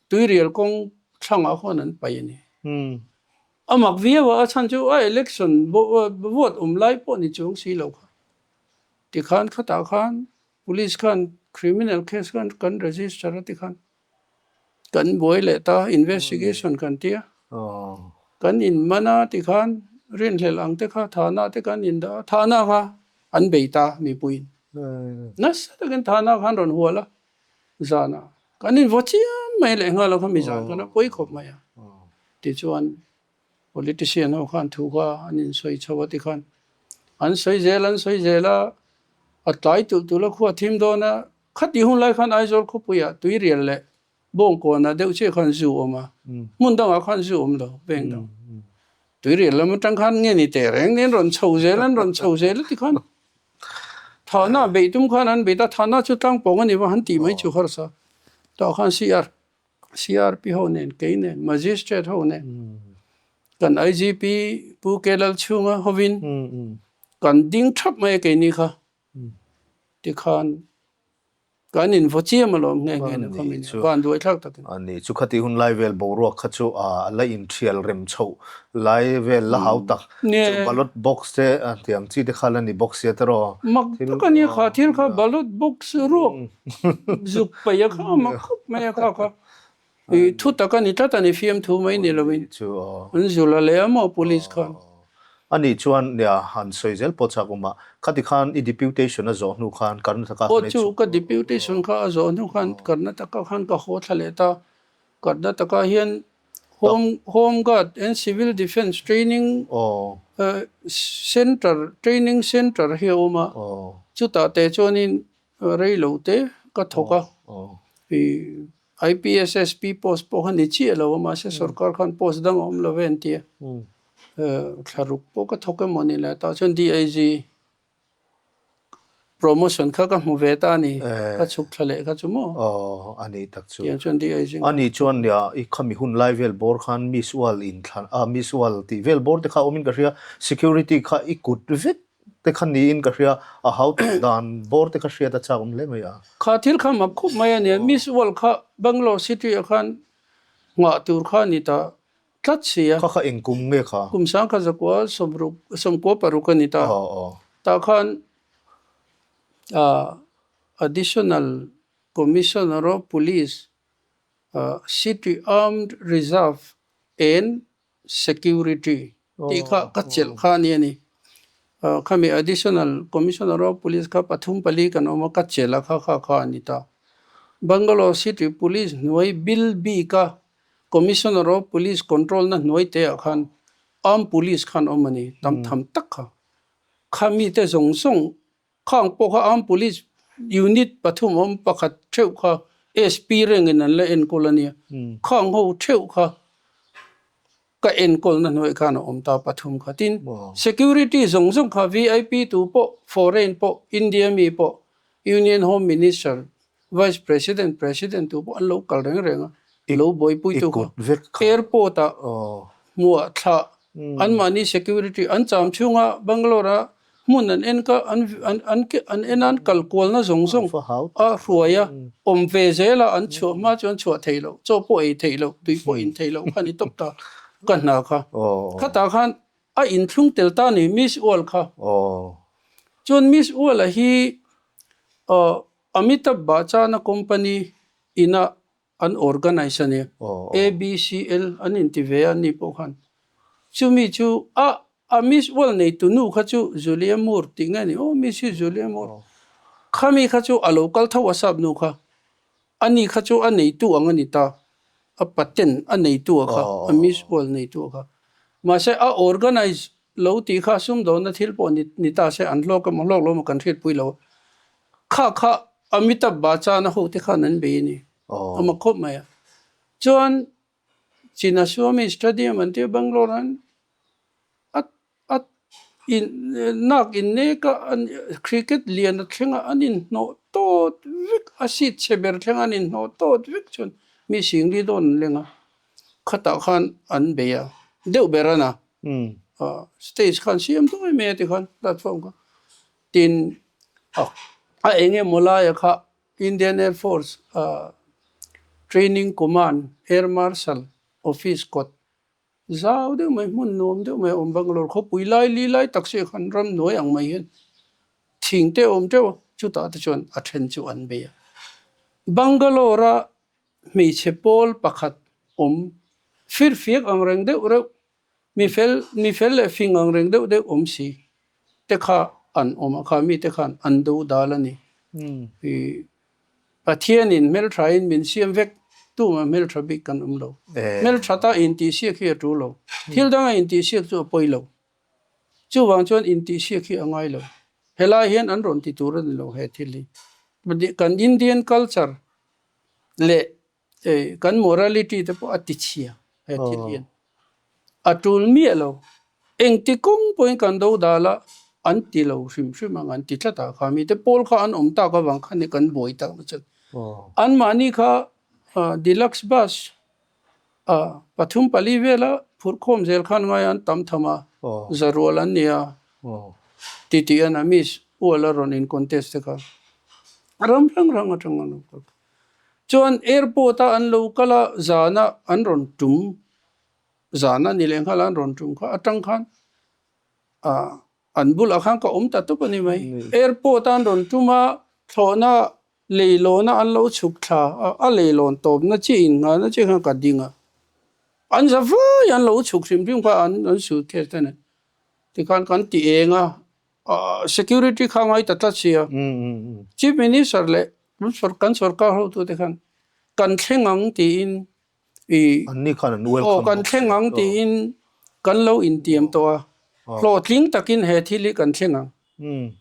tuirial kawng thlangah khuan an paih a ni. A mak viau a, a chhan chu a election vote awm lai pawh ni chuang si lo kha. Tikhan khatah khan Police khan criminal case khan kan register a ti khan kan buai leh ta investigation kan ti a kan in man a ti khan rinhlelh ang te kha thana te kan in dah a thana kha an bei ta mipui in nasa takin thana khan rawn hual a zan ah kan in vaw chiam mai leh nghal a kha mi zan khan a pawi khawp mai a tichuan Politician ho khan thu kha an insawi chho a tikhan an sawi zel an sawi zel a, a tlai tulh tulh a khua thim dawn a, khatih hun lai khan Aizawl khawpuiah Tuirial leh Bawngkawnah deuh chiah khan zu awm a, hmun dangah khan zu awm lo veng dang. Tuirial lam atang khan nge ni teh reng nen rawn chho zel an rawn chho zel a tikhan thahna beih tum khan an beih ta, thahna chu tlangpawng a ni va han tih mai chu harsa tah khan CR CRP ho nen kei nen Magistrate ho nen kan IGP Pu K Lalchhunga hovin kan ding thap mai a keini kha tikhan kan invaw chiam alawm nghe nghe na khawmin van duai thlak takin. Ani chu khati hun lai vel boruak kha chu a la inthial rem chhoh lai vel la hau tak chu ballot box te tiang chi te kha la ni bawk sia tiraw. Mak tak a nia kha thil kha ballot box ruak Zuk paih a kha a mak khawp mai a kha kha i thu tak a ni tlat a ni fiamthu mai ni lovin an zul a leh a maw police khan. A nih chuan nia han sawi zel pawh chak awm a, khati khan i deputation a zawh hnu khan Karnataka khan i chhuk. Aw chu ka deputation kha a zawh hnu khan Karnataka khan ka haw thla leh ta, Karnataka hian Home Home Guard and Civil Defence Training Centre Training Centre hi a awm a, chutah teh chuanin Rei lo te ka thawk a, i IPSSP post pawh kha ni chiah lo a, mahse sorkar khan post dang a awm lo ve an ti a, thlaruk pawh ka thawk emaw ni le, tah chuan DIG promotion kha ka hmu ve ta a ni, ka chhuk thla leh kha chu maw? Aw, a ni tak chu. Tiang chuan DIG. A ni chuan nia, i khami hun lai vel bawr khan Miss World inthlan, ah Miss World tih vel bawr te kha awmin ka hria, security kha i kut vek te kha niin ka hria, a hau tak dan bawr te kha hriat a chak awm hle mai a. Kha thil kha mak khup mai a nia, Miss World kha Bangalore city ah khan nghah tur kha a ni ta tlat si a. Kha kha eng kum nge kha? Kum sangkhat zakua sawmruk sawmkua paruk a ni ta. Tah khan Additional Commissioner of Police, City Armed Reserve and Security tih kha ka chelh kha a ni a ni. Khami Additional Commissioner of Police kha pathum pali kan awm a, ka chelh a kha kha kha a ni ta. Bangalore City Police hnuai bil bik a Commissioner of Police control na hnuai te ah khan Armed Police khan awm a ni, tam tham tak kha. Khami te zawng zawng Khang pawh kha Armed Police unit pathum awm pakhat theuh kha SP rengin an la enkawl a nia. Khang ho theuh kha ka enkawlna hnuaih khan a awm ta pathum kha. Tin, security zawng zawng kha VIP tu pawh, foreign pawh, India mi pawh, Union Home Minister, Vice President, President tu pawh an lo kal reng reng a, lo buaipuitu kha airport ah hmuah thlah anmahni security an cham chhunga Bangalore a hmun an en ka an an an en a an kal kualna zawng zawng a hruai a awm ve zel a an chhuah hma chu an chhuah theih loh chaw pawh ei theih loh tui pawh in theih loh kha a ni tawp ta ka hna kha khatah khan a inthlung tel ta a ni Miss World kha chuan Miss World a hi aw Amitabh Bachchan-a company ina an organise a nia, ABCL an inti ve a ni pawh khan. Chumi chu a a Miss World neitu nu kha chu Julia Moore tih nge ni aw Miss hi Julia Moore. Khami kha chu a lo kal tho a sap nu kha. Ani kha chu a neitu ang a ni ta. A patent a neitu a kha, a Miss World neitu a kha. Mahse a organise lo tih kha sumdawnna thil pawh ni ni ta se an hlawk emaw hlawk lo emaw kan hriatpui lo a. Kha kha Amitabh Bachchan-a hote khan an bei a ni. A mak khawp mai a. Chuan Chinnaswamy Stadium an tia Bangalore an a a in nak in nek a an cricket lian a thleng a an inhnawh tawt vek a seat chhe ber thleng a an inhnawh tawt vek chuan mi singli dawn an leng a. Khatah khan an bei a deuh ber a na. Stage khan siam duai mai a tikhan platform kha. Tin, a eng emaw laia kha Indian Air Force Training Command Air Marshal Office kawt zau deuh mai hmun nuam deuh mai a awm Bangalore khawpui lai li lai tak si khan ramhnuai ang mai hian thing te a awm teuh a, chutah te chuan a then chu an bei a. Bangalore a hmeichhe pawl pakhat awm firfiak ang reng deuh reuh Mi fel, mi fel leh fing ang reng deuh deuh awm si te kha an awm a, kha mite khan an do dal a ni. I Pathianin hmelthain min siam vek, tumah hmeltha bik kan awm lo. Hmeltha ta intihsiak hi a tul lo. Thil danga intihsiak chu a pawi lo. Chuvang chuan intihsiak hi a ngai lo. Helai hian an rawn ti tur a ni lo he thil hi. Kan Indian culture leh Kan morality te pawh a ti chhia he thil hian. A tul miah lo. Engti kawng pawhin kan do dal a, an ti lo hrim hrim ang an ti tlat a. Kha mite pawl kha an awm tak avang khan i kan buai tak na chuan. Anmahni kha deluxe bus pathum pali vela phurhkhawm zel khan ngai an tam tham a, zarual an ni a. Titi an a miss ual a rawn in contest te kha ram hrang hrang atang an rawn kal. Chuan airport a an lo kal a, zana an rawn tum, zana ni leh nghal a an rawn tum kha atang khan ah an bulah khan ka awm ta tawp a ni mai. Airport a an rawn tum a, thlawhna leilawn a an lo chhuk thla a, a leilawn tawpna chi innghahna chi khan ka ding a. An za vai an lo chhuk hrim hrim kha an an suitcase te nen tikhan kan ti eng a, security kha ngai ta tlat sia. Chief Minister leh kan sorkar hotute khan kan thleng ang tiin i Anni khan an welcome aw kan thleng ang tiin kan lo intiam tawh a, hlawhtling takin he thil hi kan thleng ang.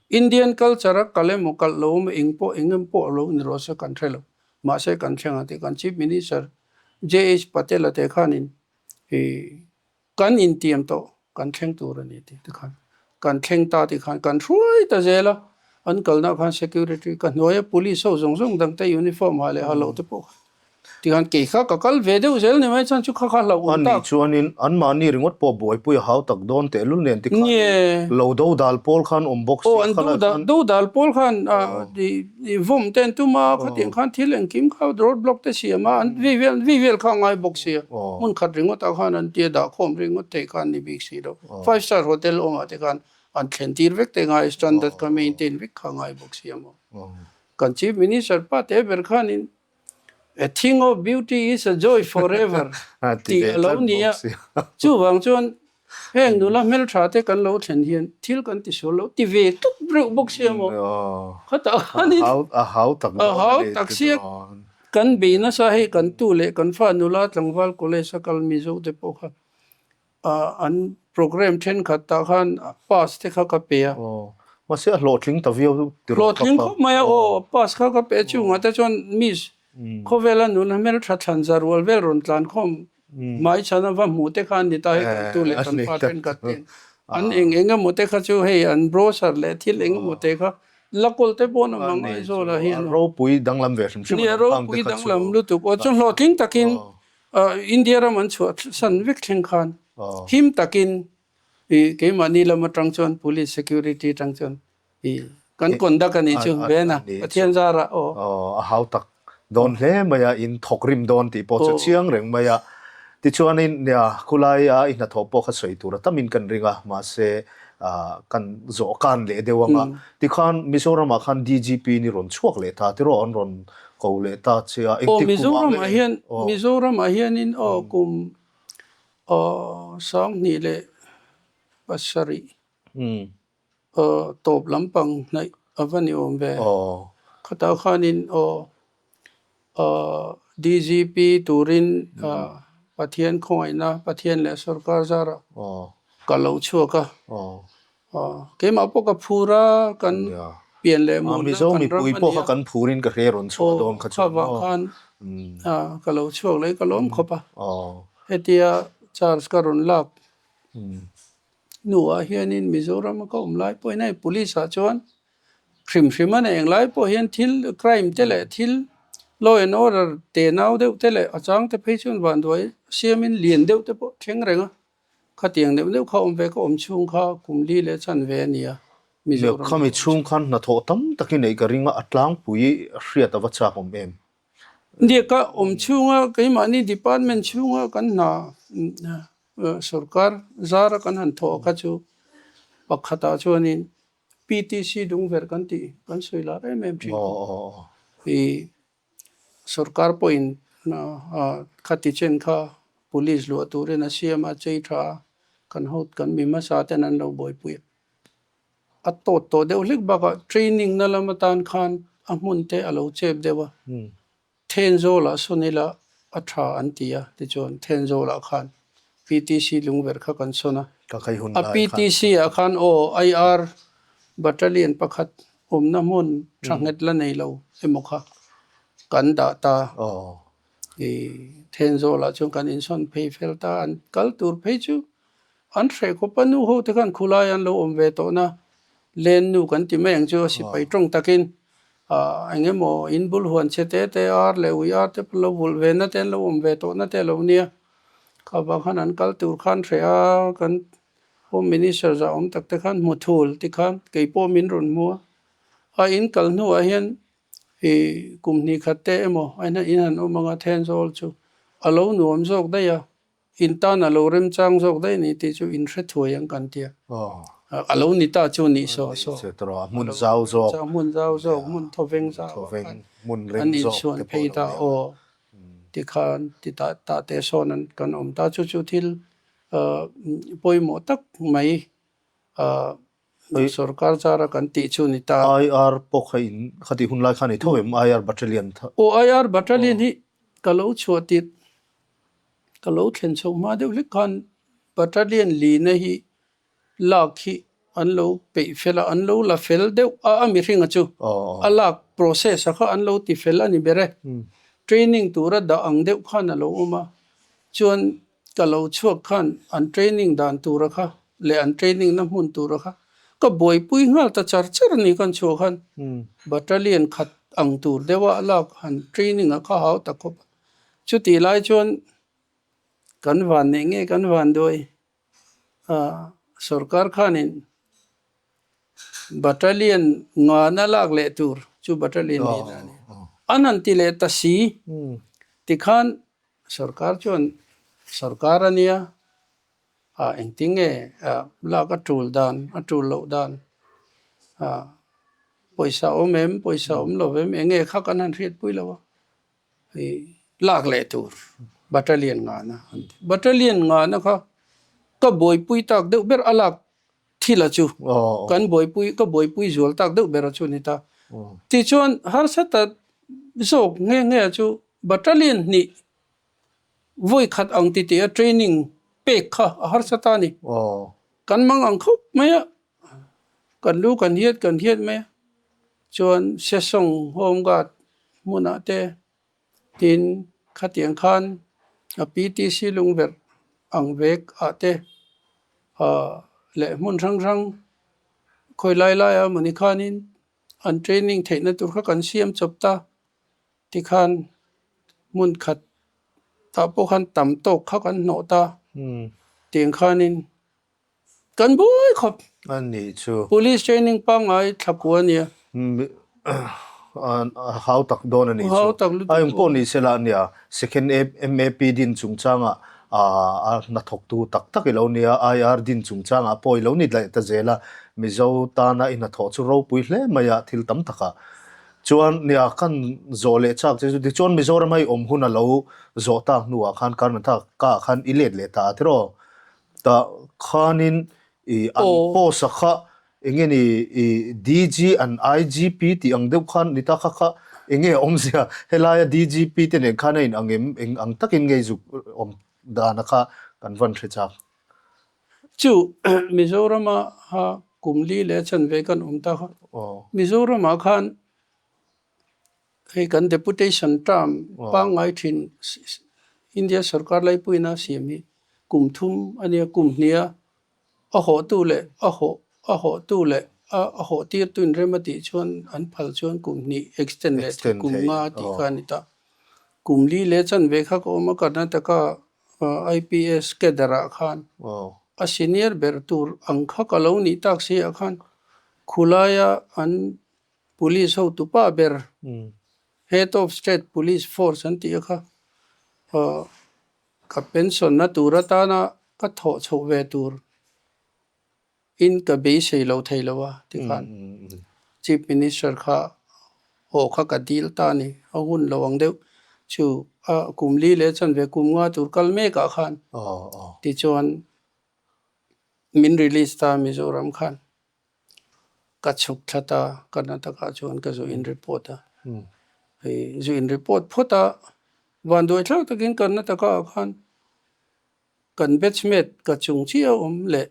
Indian culture a kal emaw kalh lo emaw eng pawh eng em pawh lo ni rawh se kan hre lo. Mahse kan thleng ang tih kan Chief Minister JH Patel-a te khanin i Kan intiam tawh, kan thleng tur a ni tih te khan kan thleng ta tih khan kan hruai ta zel a, an kalna khan security ka hnuaia police ho zawng zawng dang te uniform ha leh ha loh te pawh khan tikhan kei kha ka kal ve deuh zel ni mai chuan chu kha kha hlauh awm tak. Ani chuanin anmahni ringawt pawh buaipui a hau tak dawn tehlul nen tikhan lo do dal pawl khan awm bawk si khalai khan. Do dal pawl khan I vawm te an tum a, khatiang khan thil engkim kha road block te siam a, an vi vel vi vel kha a ngai bawk sia. Hmun khat ringawt ah khan an tia dah khawm ringawt theih khan ni bik si lo. Five star hotel awmah te khan an thlen tir vek te ngai, standard kha maintain vek kha a ngai bawk sia maw. Kan chief minister pa te ber khanin A thing of beauty is a joy forever tih a lo ni a, chuvang chuan. Heng nula hmeltha te kan lo thlen hian thil kan ti sual lo ti ve tawp reuh bawk sia maw? Khatah khanin a hau tak a hau tak sia kan bei nasa hei kan tu leh kan fa nula tlangval college a kal Mizo te pawh kha an program thenkhat tah khan pass te kha ka pe a. Mahse a hlawhtling ta viau tiraw? Hlawhtling khawp mai a aw pass kha ka pe a chungah te chuan miss khawvela nula hmeltha thlan za rual vel rawn tlan khawm Hmai chhan a va hmuh te kha an ni ta hei kan tu leh kan pa thenkhat ten an eng eng emaw te kha chu hei an brochure leh thil eng emaw te kha la kawl te pawh an awm ang Aizawl ah hian. Ropui danglam ve hrim hrim Nia ropui danglam lutuk aw chu hlawhtling takin India ram an chhuah san vek thleng khan him takin keimahni lam atang chuan police security atang chuan Kan conduct a nih chu ve na Pathian zarah aw. Aw a hau tak dawn hle mai a, in thawk rim dawn tih pawh chu chiang reng mai a. Tichuanin nia khulai a i hnathawh pawh kha sawi tur a tamin kan ring a, mahse kan zawh kan leh deuh ang a. Tikhan Mizoramah khan DGP ni rawn chhuak leh ta tiraw an rawn ko leh ta che a, engtik kumah nge? Aw Mizoramah hian Mizoramah hianin aw kum 2007 Tawp lampang hnaih a va ni awm ve. Khatah khanin aw DGP turin Pathian khawngaihna, Pathian leh sorkar zarah ka lo chhuak a. Keimah pawh ka phur a, kan pian leh murna kan ram a nia. Aw kha vang khan ka lo chhuak leh ka lawm khawp a. Hetia charge ka rawn lak. Hnuah hianin Mizoram a ka awm lai pawhin hei police ah chuan hrim hrim a nei ang lai pawh hian thil crime te leh thil law and order te nau deuh te leh a chang te phei chuan vanduai siamin lian deuh te pawh thleng reng a, khatiang deuh deuh kha awm ve ka awm chhung kha kum li leh chan ve a ni a Mizoram. Khami chhung khan hnathawh tam tak i neih ka ring a, a tlangpui hriat a va chak awm em? Nia ka awm chhunga keimahni department chhunga kan hna Sorkar zara kan han thawh kha chu pakhatah chuanin PTC dungverh kan tih kan sawi lar em em thin kha. I sorkar pawhin khati chen kha police luah turin a siam a, chei tha a, kan ho kan mi hmasa ten an lo buaipui a. A tawt tawh deuh hlek bakah training na lam atan khan a hmun te a lo chep deuh a. Thenzawlah sawn ila a tha an ti a, tichuan Thenzawlah khan PTC lungverh kha kan sawn a. A PTC ah khan aw IR Battalion pakhat awmna hmun tha nghet la nei lo emaw kha kan dah ta. I Thenzawlah chuan kan insawn phei fel ta, an kal tur phei chu An hreh khawp a, nu ho te khan khulai an lo awm ve tawh na, len nu kan ti mai ang chu a sipai tawng takin eng emaw in bul huan chhe te te ar leh ui ar te pawh lo vulh ve na te an lo awm ve tawh na te a lo nia. Kha vang khan an kal tur khan hreh a, kan Home Minister zah awm tak te khan hmu thul ti khan kei pawh min rawn hmu a, a in kal hnuah hian i kum hnih khat te emaw a in han awm anga Thenzawl chu a lo nuam zawk daih a. In tan a lo remchang zawk daih ni tih chu in hre thuai ang kan tia. A lo ni ta chu nih saw saw. Hmun zau zawk. Hmun zau zawk, hmun thawveng zau ah khan an inchhuan phei ta aw. Tikhan ti tah tah te sawn an kan awm ta chu chu thil pawimawh tak mai Sorkar zara kan tih chu ni ta. IR pawh kha in khatih hun lai khan i tho em IR Battalion tha? Aw IR Battalion hi ka lo chhuah tirh ka lo thlen chho hma deuh hlek khan Battalion lina hi lak hi an lo peih fel a, an lo la fel deuh a a mihringa chu a lak process a kha an lo ti fel a ni ber e. Training tura dah ang deuh khan a lo awm a, chuan Ka lo chhuak khan an training dan tura kha leh an training na hmun tura kha ka buaipui nghal ta char char a ni kan chhuah khan battalion khat ang tur deuha a lak han training a kha hau ta khawp a. Chutih lai chuan kan van neih nge kan van duai sorkar khanin Battalion ngana lak leh tur chu battalion ni na a ni. An han ti leh ta si tikhan Sorkar chuan sorkar a nia, ah engtin nge lak a tul dan, a tul loh dan, ah pawisa awm em, pawisa awm lo em, eng nge kha kan han hriatpui lo a, ih lak leh tur battalion ngahna an ti. Battalion ngahna kha Ka buaipui tak deuh ber a lak thil a chu kan buaipui ka buaipui zual tak deuh ber a chu a ni ta. Tichuan harsa ta zawk nghe nghe a chu battalion hnih vawi khat ang ti tih a training pek kha a harsa ta a ni. Kan mang ang khawp mai a, kan lu kan hiat kan hiat mai a, chuan Sesawng Home Guard hmunah te Tin, khatiang khan a PTC lungverh ang vek ah te leh hmun hrang hrang khawi lai lai ah mawni khanin an training theihna tur kha kan siam chawp ta. Tikhan hmun khat tah pawh khan tam tawk kha kan hnawh ta. Tiang khanin Kan buai khawp. A nih chu. Police training pangngai thla kua a nia. A hau tak dawn a nih chu. Hau tak lutuk. A eng pawh ni se la a nia. Second MAP din chungchangah a hnathawktu tak tak i lo nia. IR din chungchangah pawh i lo ni daih ta zel a. Mizo tana i hnathawh chu ropui hle mai a thil tam takah. Chuan nia kan zawh leh chak che chu tichuan Mizoram a i awm hun a lo zawh tak hnuah khan Karnataka ah khan i let leh ta a tiraw? Tah khanin i an post a kha enge ni i DG an IGP tih ang deuh khan ni ta kha kha enge a awmzia helaia DGP te nen khan a in ang em eng ang takin nge zuk awm dan a kha kan van hre chak. Chu Mizorama ha kum li leh chanve kan awm ta kha Mizoramah khan Hei kan deputation term pangngai thin India sorkar laipuina siam hi kum thum a nia, kum hnia a hawhtu leh a hawh a hawhtu leh a hawh tirtu inrem a tih chuan an phal chuan kum hnih extend leh theih kum nga tih kha a ni ta. Kum li leh chanve kha ka awm a, Karnataka IPS cadre ah khan a senior ber tur ang kha ka lo nih tak si ah khan khulaia an Police hotu pa ber Head of State Police Force an tih a kha ka pension na tur atana ka thawh chhoh ve tur in ka beisei lo thei lo a tikhan Chief Minister kha haw kha ka dil ta a ni. A hun lo ang deuh chu a kum li leh chanve kum nga tur kal mek ah khan tichuan min release ta Mizoram khan. Ka chhuk thlat a, Karnataka chuan ka zu in report a. Hei zu in report phawt a, vanduai thlak takin Karnataka ah khan kan batchmate ka chung chiah a awm leh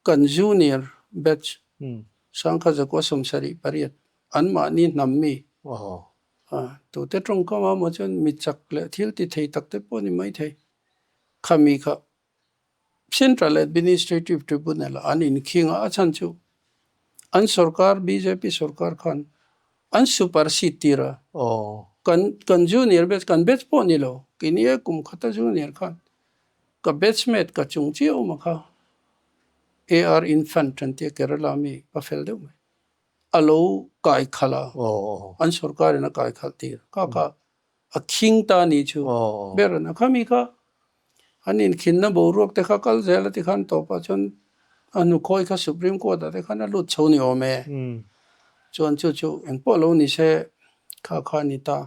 kan junior batch Sangkha Zakua 78 anmahni hnam mi tute tawngkam ah maw chuan mi chak leh thil ti thei tak te pawh a ni maithei. Khami kha Central Administrative Tribunal ah an inkhing a, a chhan chu an sorkar bjp sorkar khan an supersede tir a, kan kan junior batch kan batch pawh ni lo keini e kum khata junior khan ka batchmate ka chung chiah awm a kha AR Infant an tia Kerala mi pa fel deuh mai a lo kai khalh a, an sorkarin a kai khalh tir kha kha A khing ta ni chu ber an a khami kha an inkhinna boruak te kha kal zel a tikhan tawpah chuan a hnukhawi kha Supreme Court ah te khan a lut chho ni awm e. Chuan chu chu engpawh lo ni se kha kha a ni ta.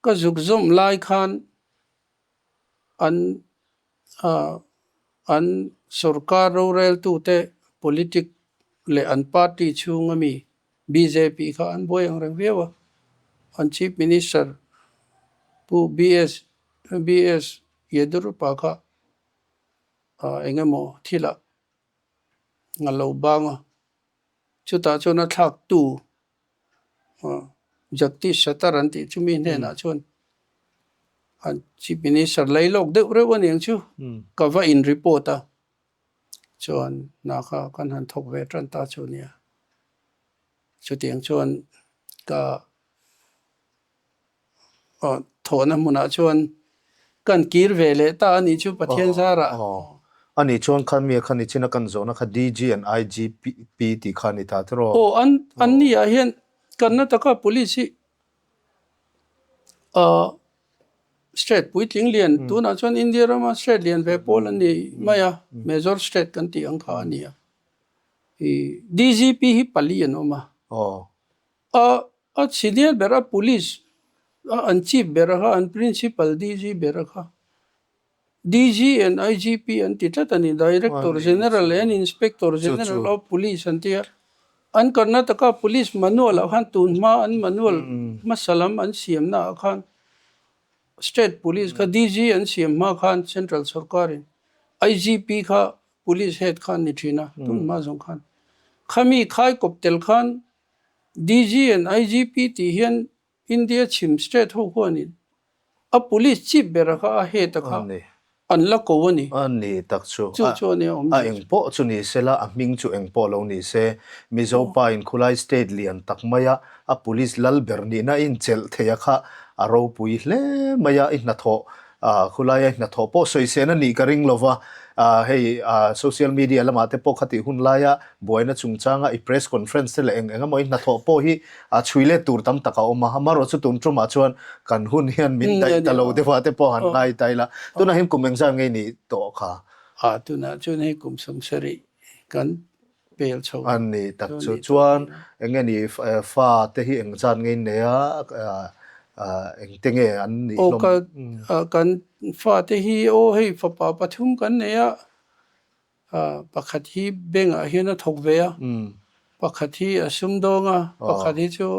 Ka zuk zawm lai khan an An sorkar roreltute politic leh an party chhunga mi bjp kha an buai ang reng viau a. An Chief Minister Pu BS BS Yeddyurappa kha eng emaw thilah a lo bang a, chutah chuan a thlaktu Jagdish Shettar an tih chu mi hnenah chuan an Chief Minister lei lawk deuh reuh a niang chu ka va in report a, chuan hna kha kan han thawk ve tan ta chu nia. Chutiang chuan ka Thawhna hmunah chuan kan kir ve leh ta a nih chu Pathian zarah. A nih chuan khan mi a khan i chin a kan zawhna kha DG and IGP tih kha a ni ta tiraw? Aw, an an ni ah hian Karnataka Police hi state puitling lian tunah chuan India rama state lian ve pawl a ni mai a, major state kan tih ang kha a ni a. DGP hi pali an awm a. A A senior ber a police a an chief ber a kha an principal DG ber a kha. DG and IGP an ti tlat a ni, Director General and Inspector General of Police an ti a. An Karnataka Police Manual ah khan tun hma an manual hmasa lam an siamna ah khan State Police kha DG an siam hma khan Central Sorkarin IGP kha Police Head kha an ni thin a, tun hma zawng khan. Khami khai kawp tel khan DG and IGP tih hian India chhim state ho khuanin a police chief bera kha a head a kha an la ko a ni. A ni tak chu. Chu chu a nia awm A eng pawh chu ni se la, a hming chu eng pawh lo ni se, Mizo pa in khulai state lian tak maia a police lal ber nihna a inchelh thei a kha a ropui hle mai a, i hnathawh Khulaia hnathawh pawh sawi sen a nih ka ring lo va, hei social media lamah te pawh khatih hun laia buaina chungchanga i press conference te leh eng eng emaw i hnathawh pawh hi chhui let tur tam tak a awm a, amaherawh chu tun tumah chuan kan hun hian min daih ta lo deuh a te pawh han ngai ta ila, tunah hian kum engzat nge nih tawh kha? Tunah chuan hei kum 70 kan pel chho. A ni tak chu. Chuan eng nge ni fa te hi eng zat nge in nei a, eng te nge an nih hlawm? Aw kan fa te hi aw hei fapa pathum kan nei a, pakhat hi bank ah hian a thawk ve a, pakhat hi a sumdawng a, pakhat hi chu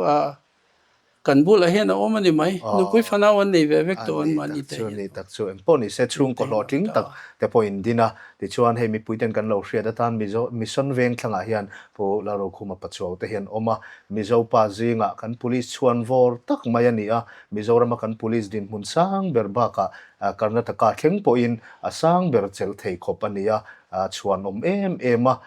Kan bulah hian a awm a ni mai. Nupui fanau an nei ve vek tawh an mahni te hian. Ni tak chu engpawh ni se chhungkaw hlawhtling tak te pawh in din a. Tichuan hei mipui ten kan lo hriat atan Mizo Mission veng thlangah hian Pu Lalrokhuma Pachuau te hian awm a. Mizo pa zingah kan police chhuan vawr tak mai a ni a. Mizorama kan police dinhmun sang ber bakah Karnataka thleng pawhin a sang ber chelh thei khawp a ni a. Chhuan awm em em a.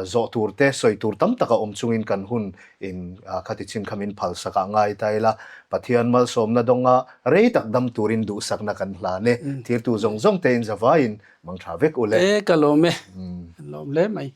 Zawh tur te sawi tur tam tak a awm chungin kan hun In khati chin kha min phalsak ah ngai ta ila, Pathian malsawmna dawnga rei tak dam turin duhsakna kan hlan e. Thirtu zawng zawng te in zavaiin mang tha vek u le. E ka lawm e, kan lawm hle mai.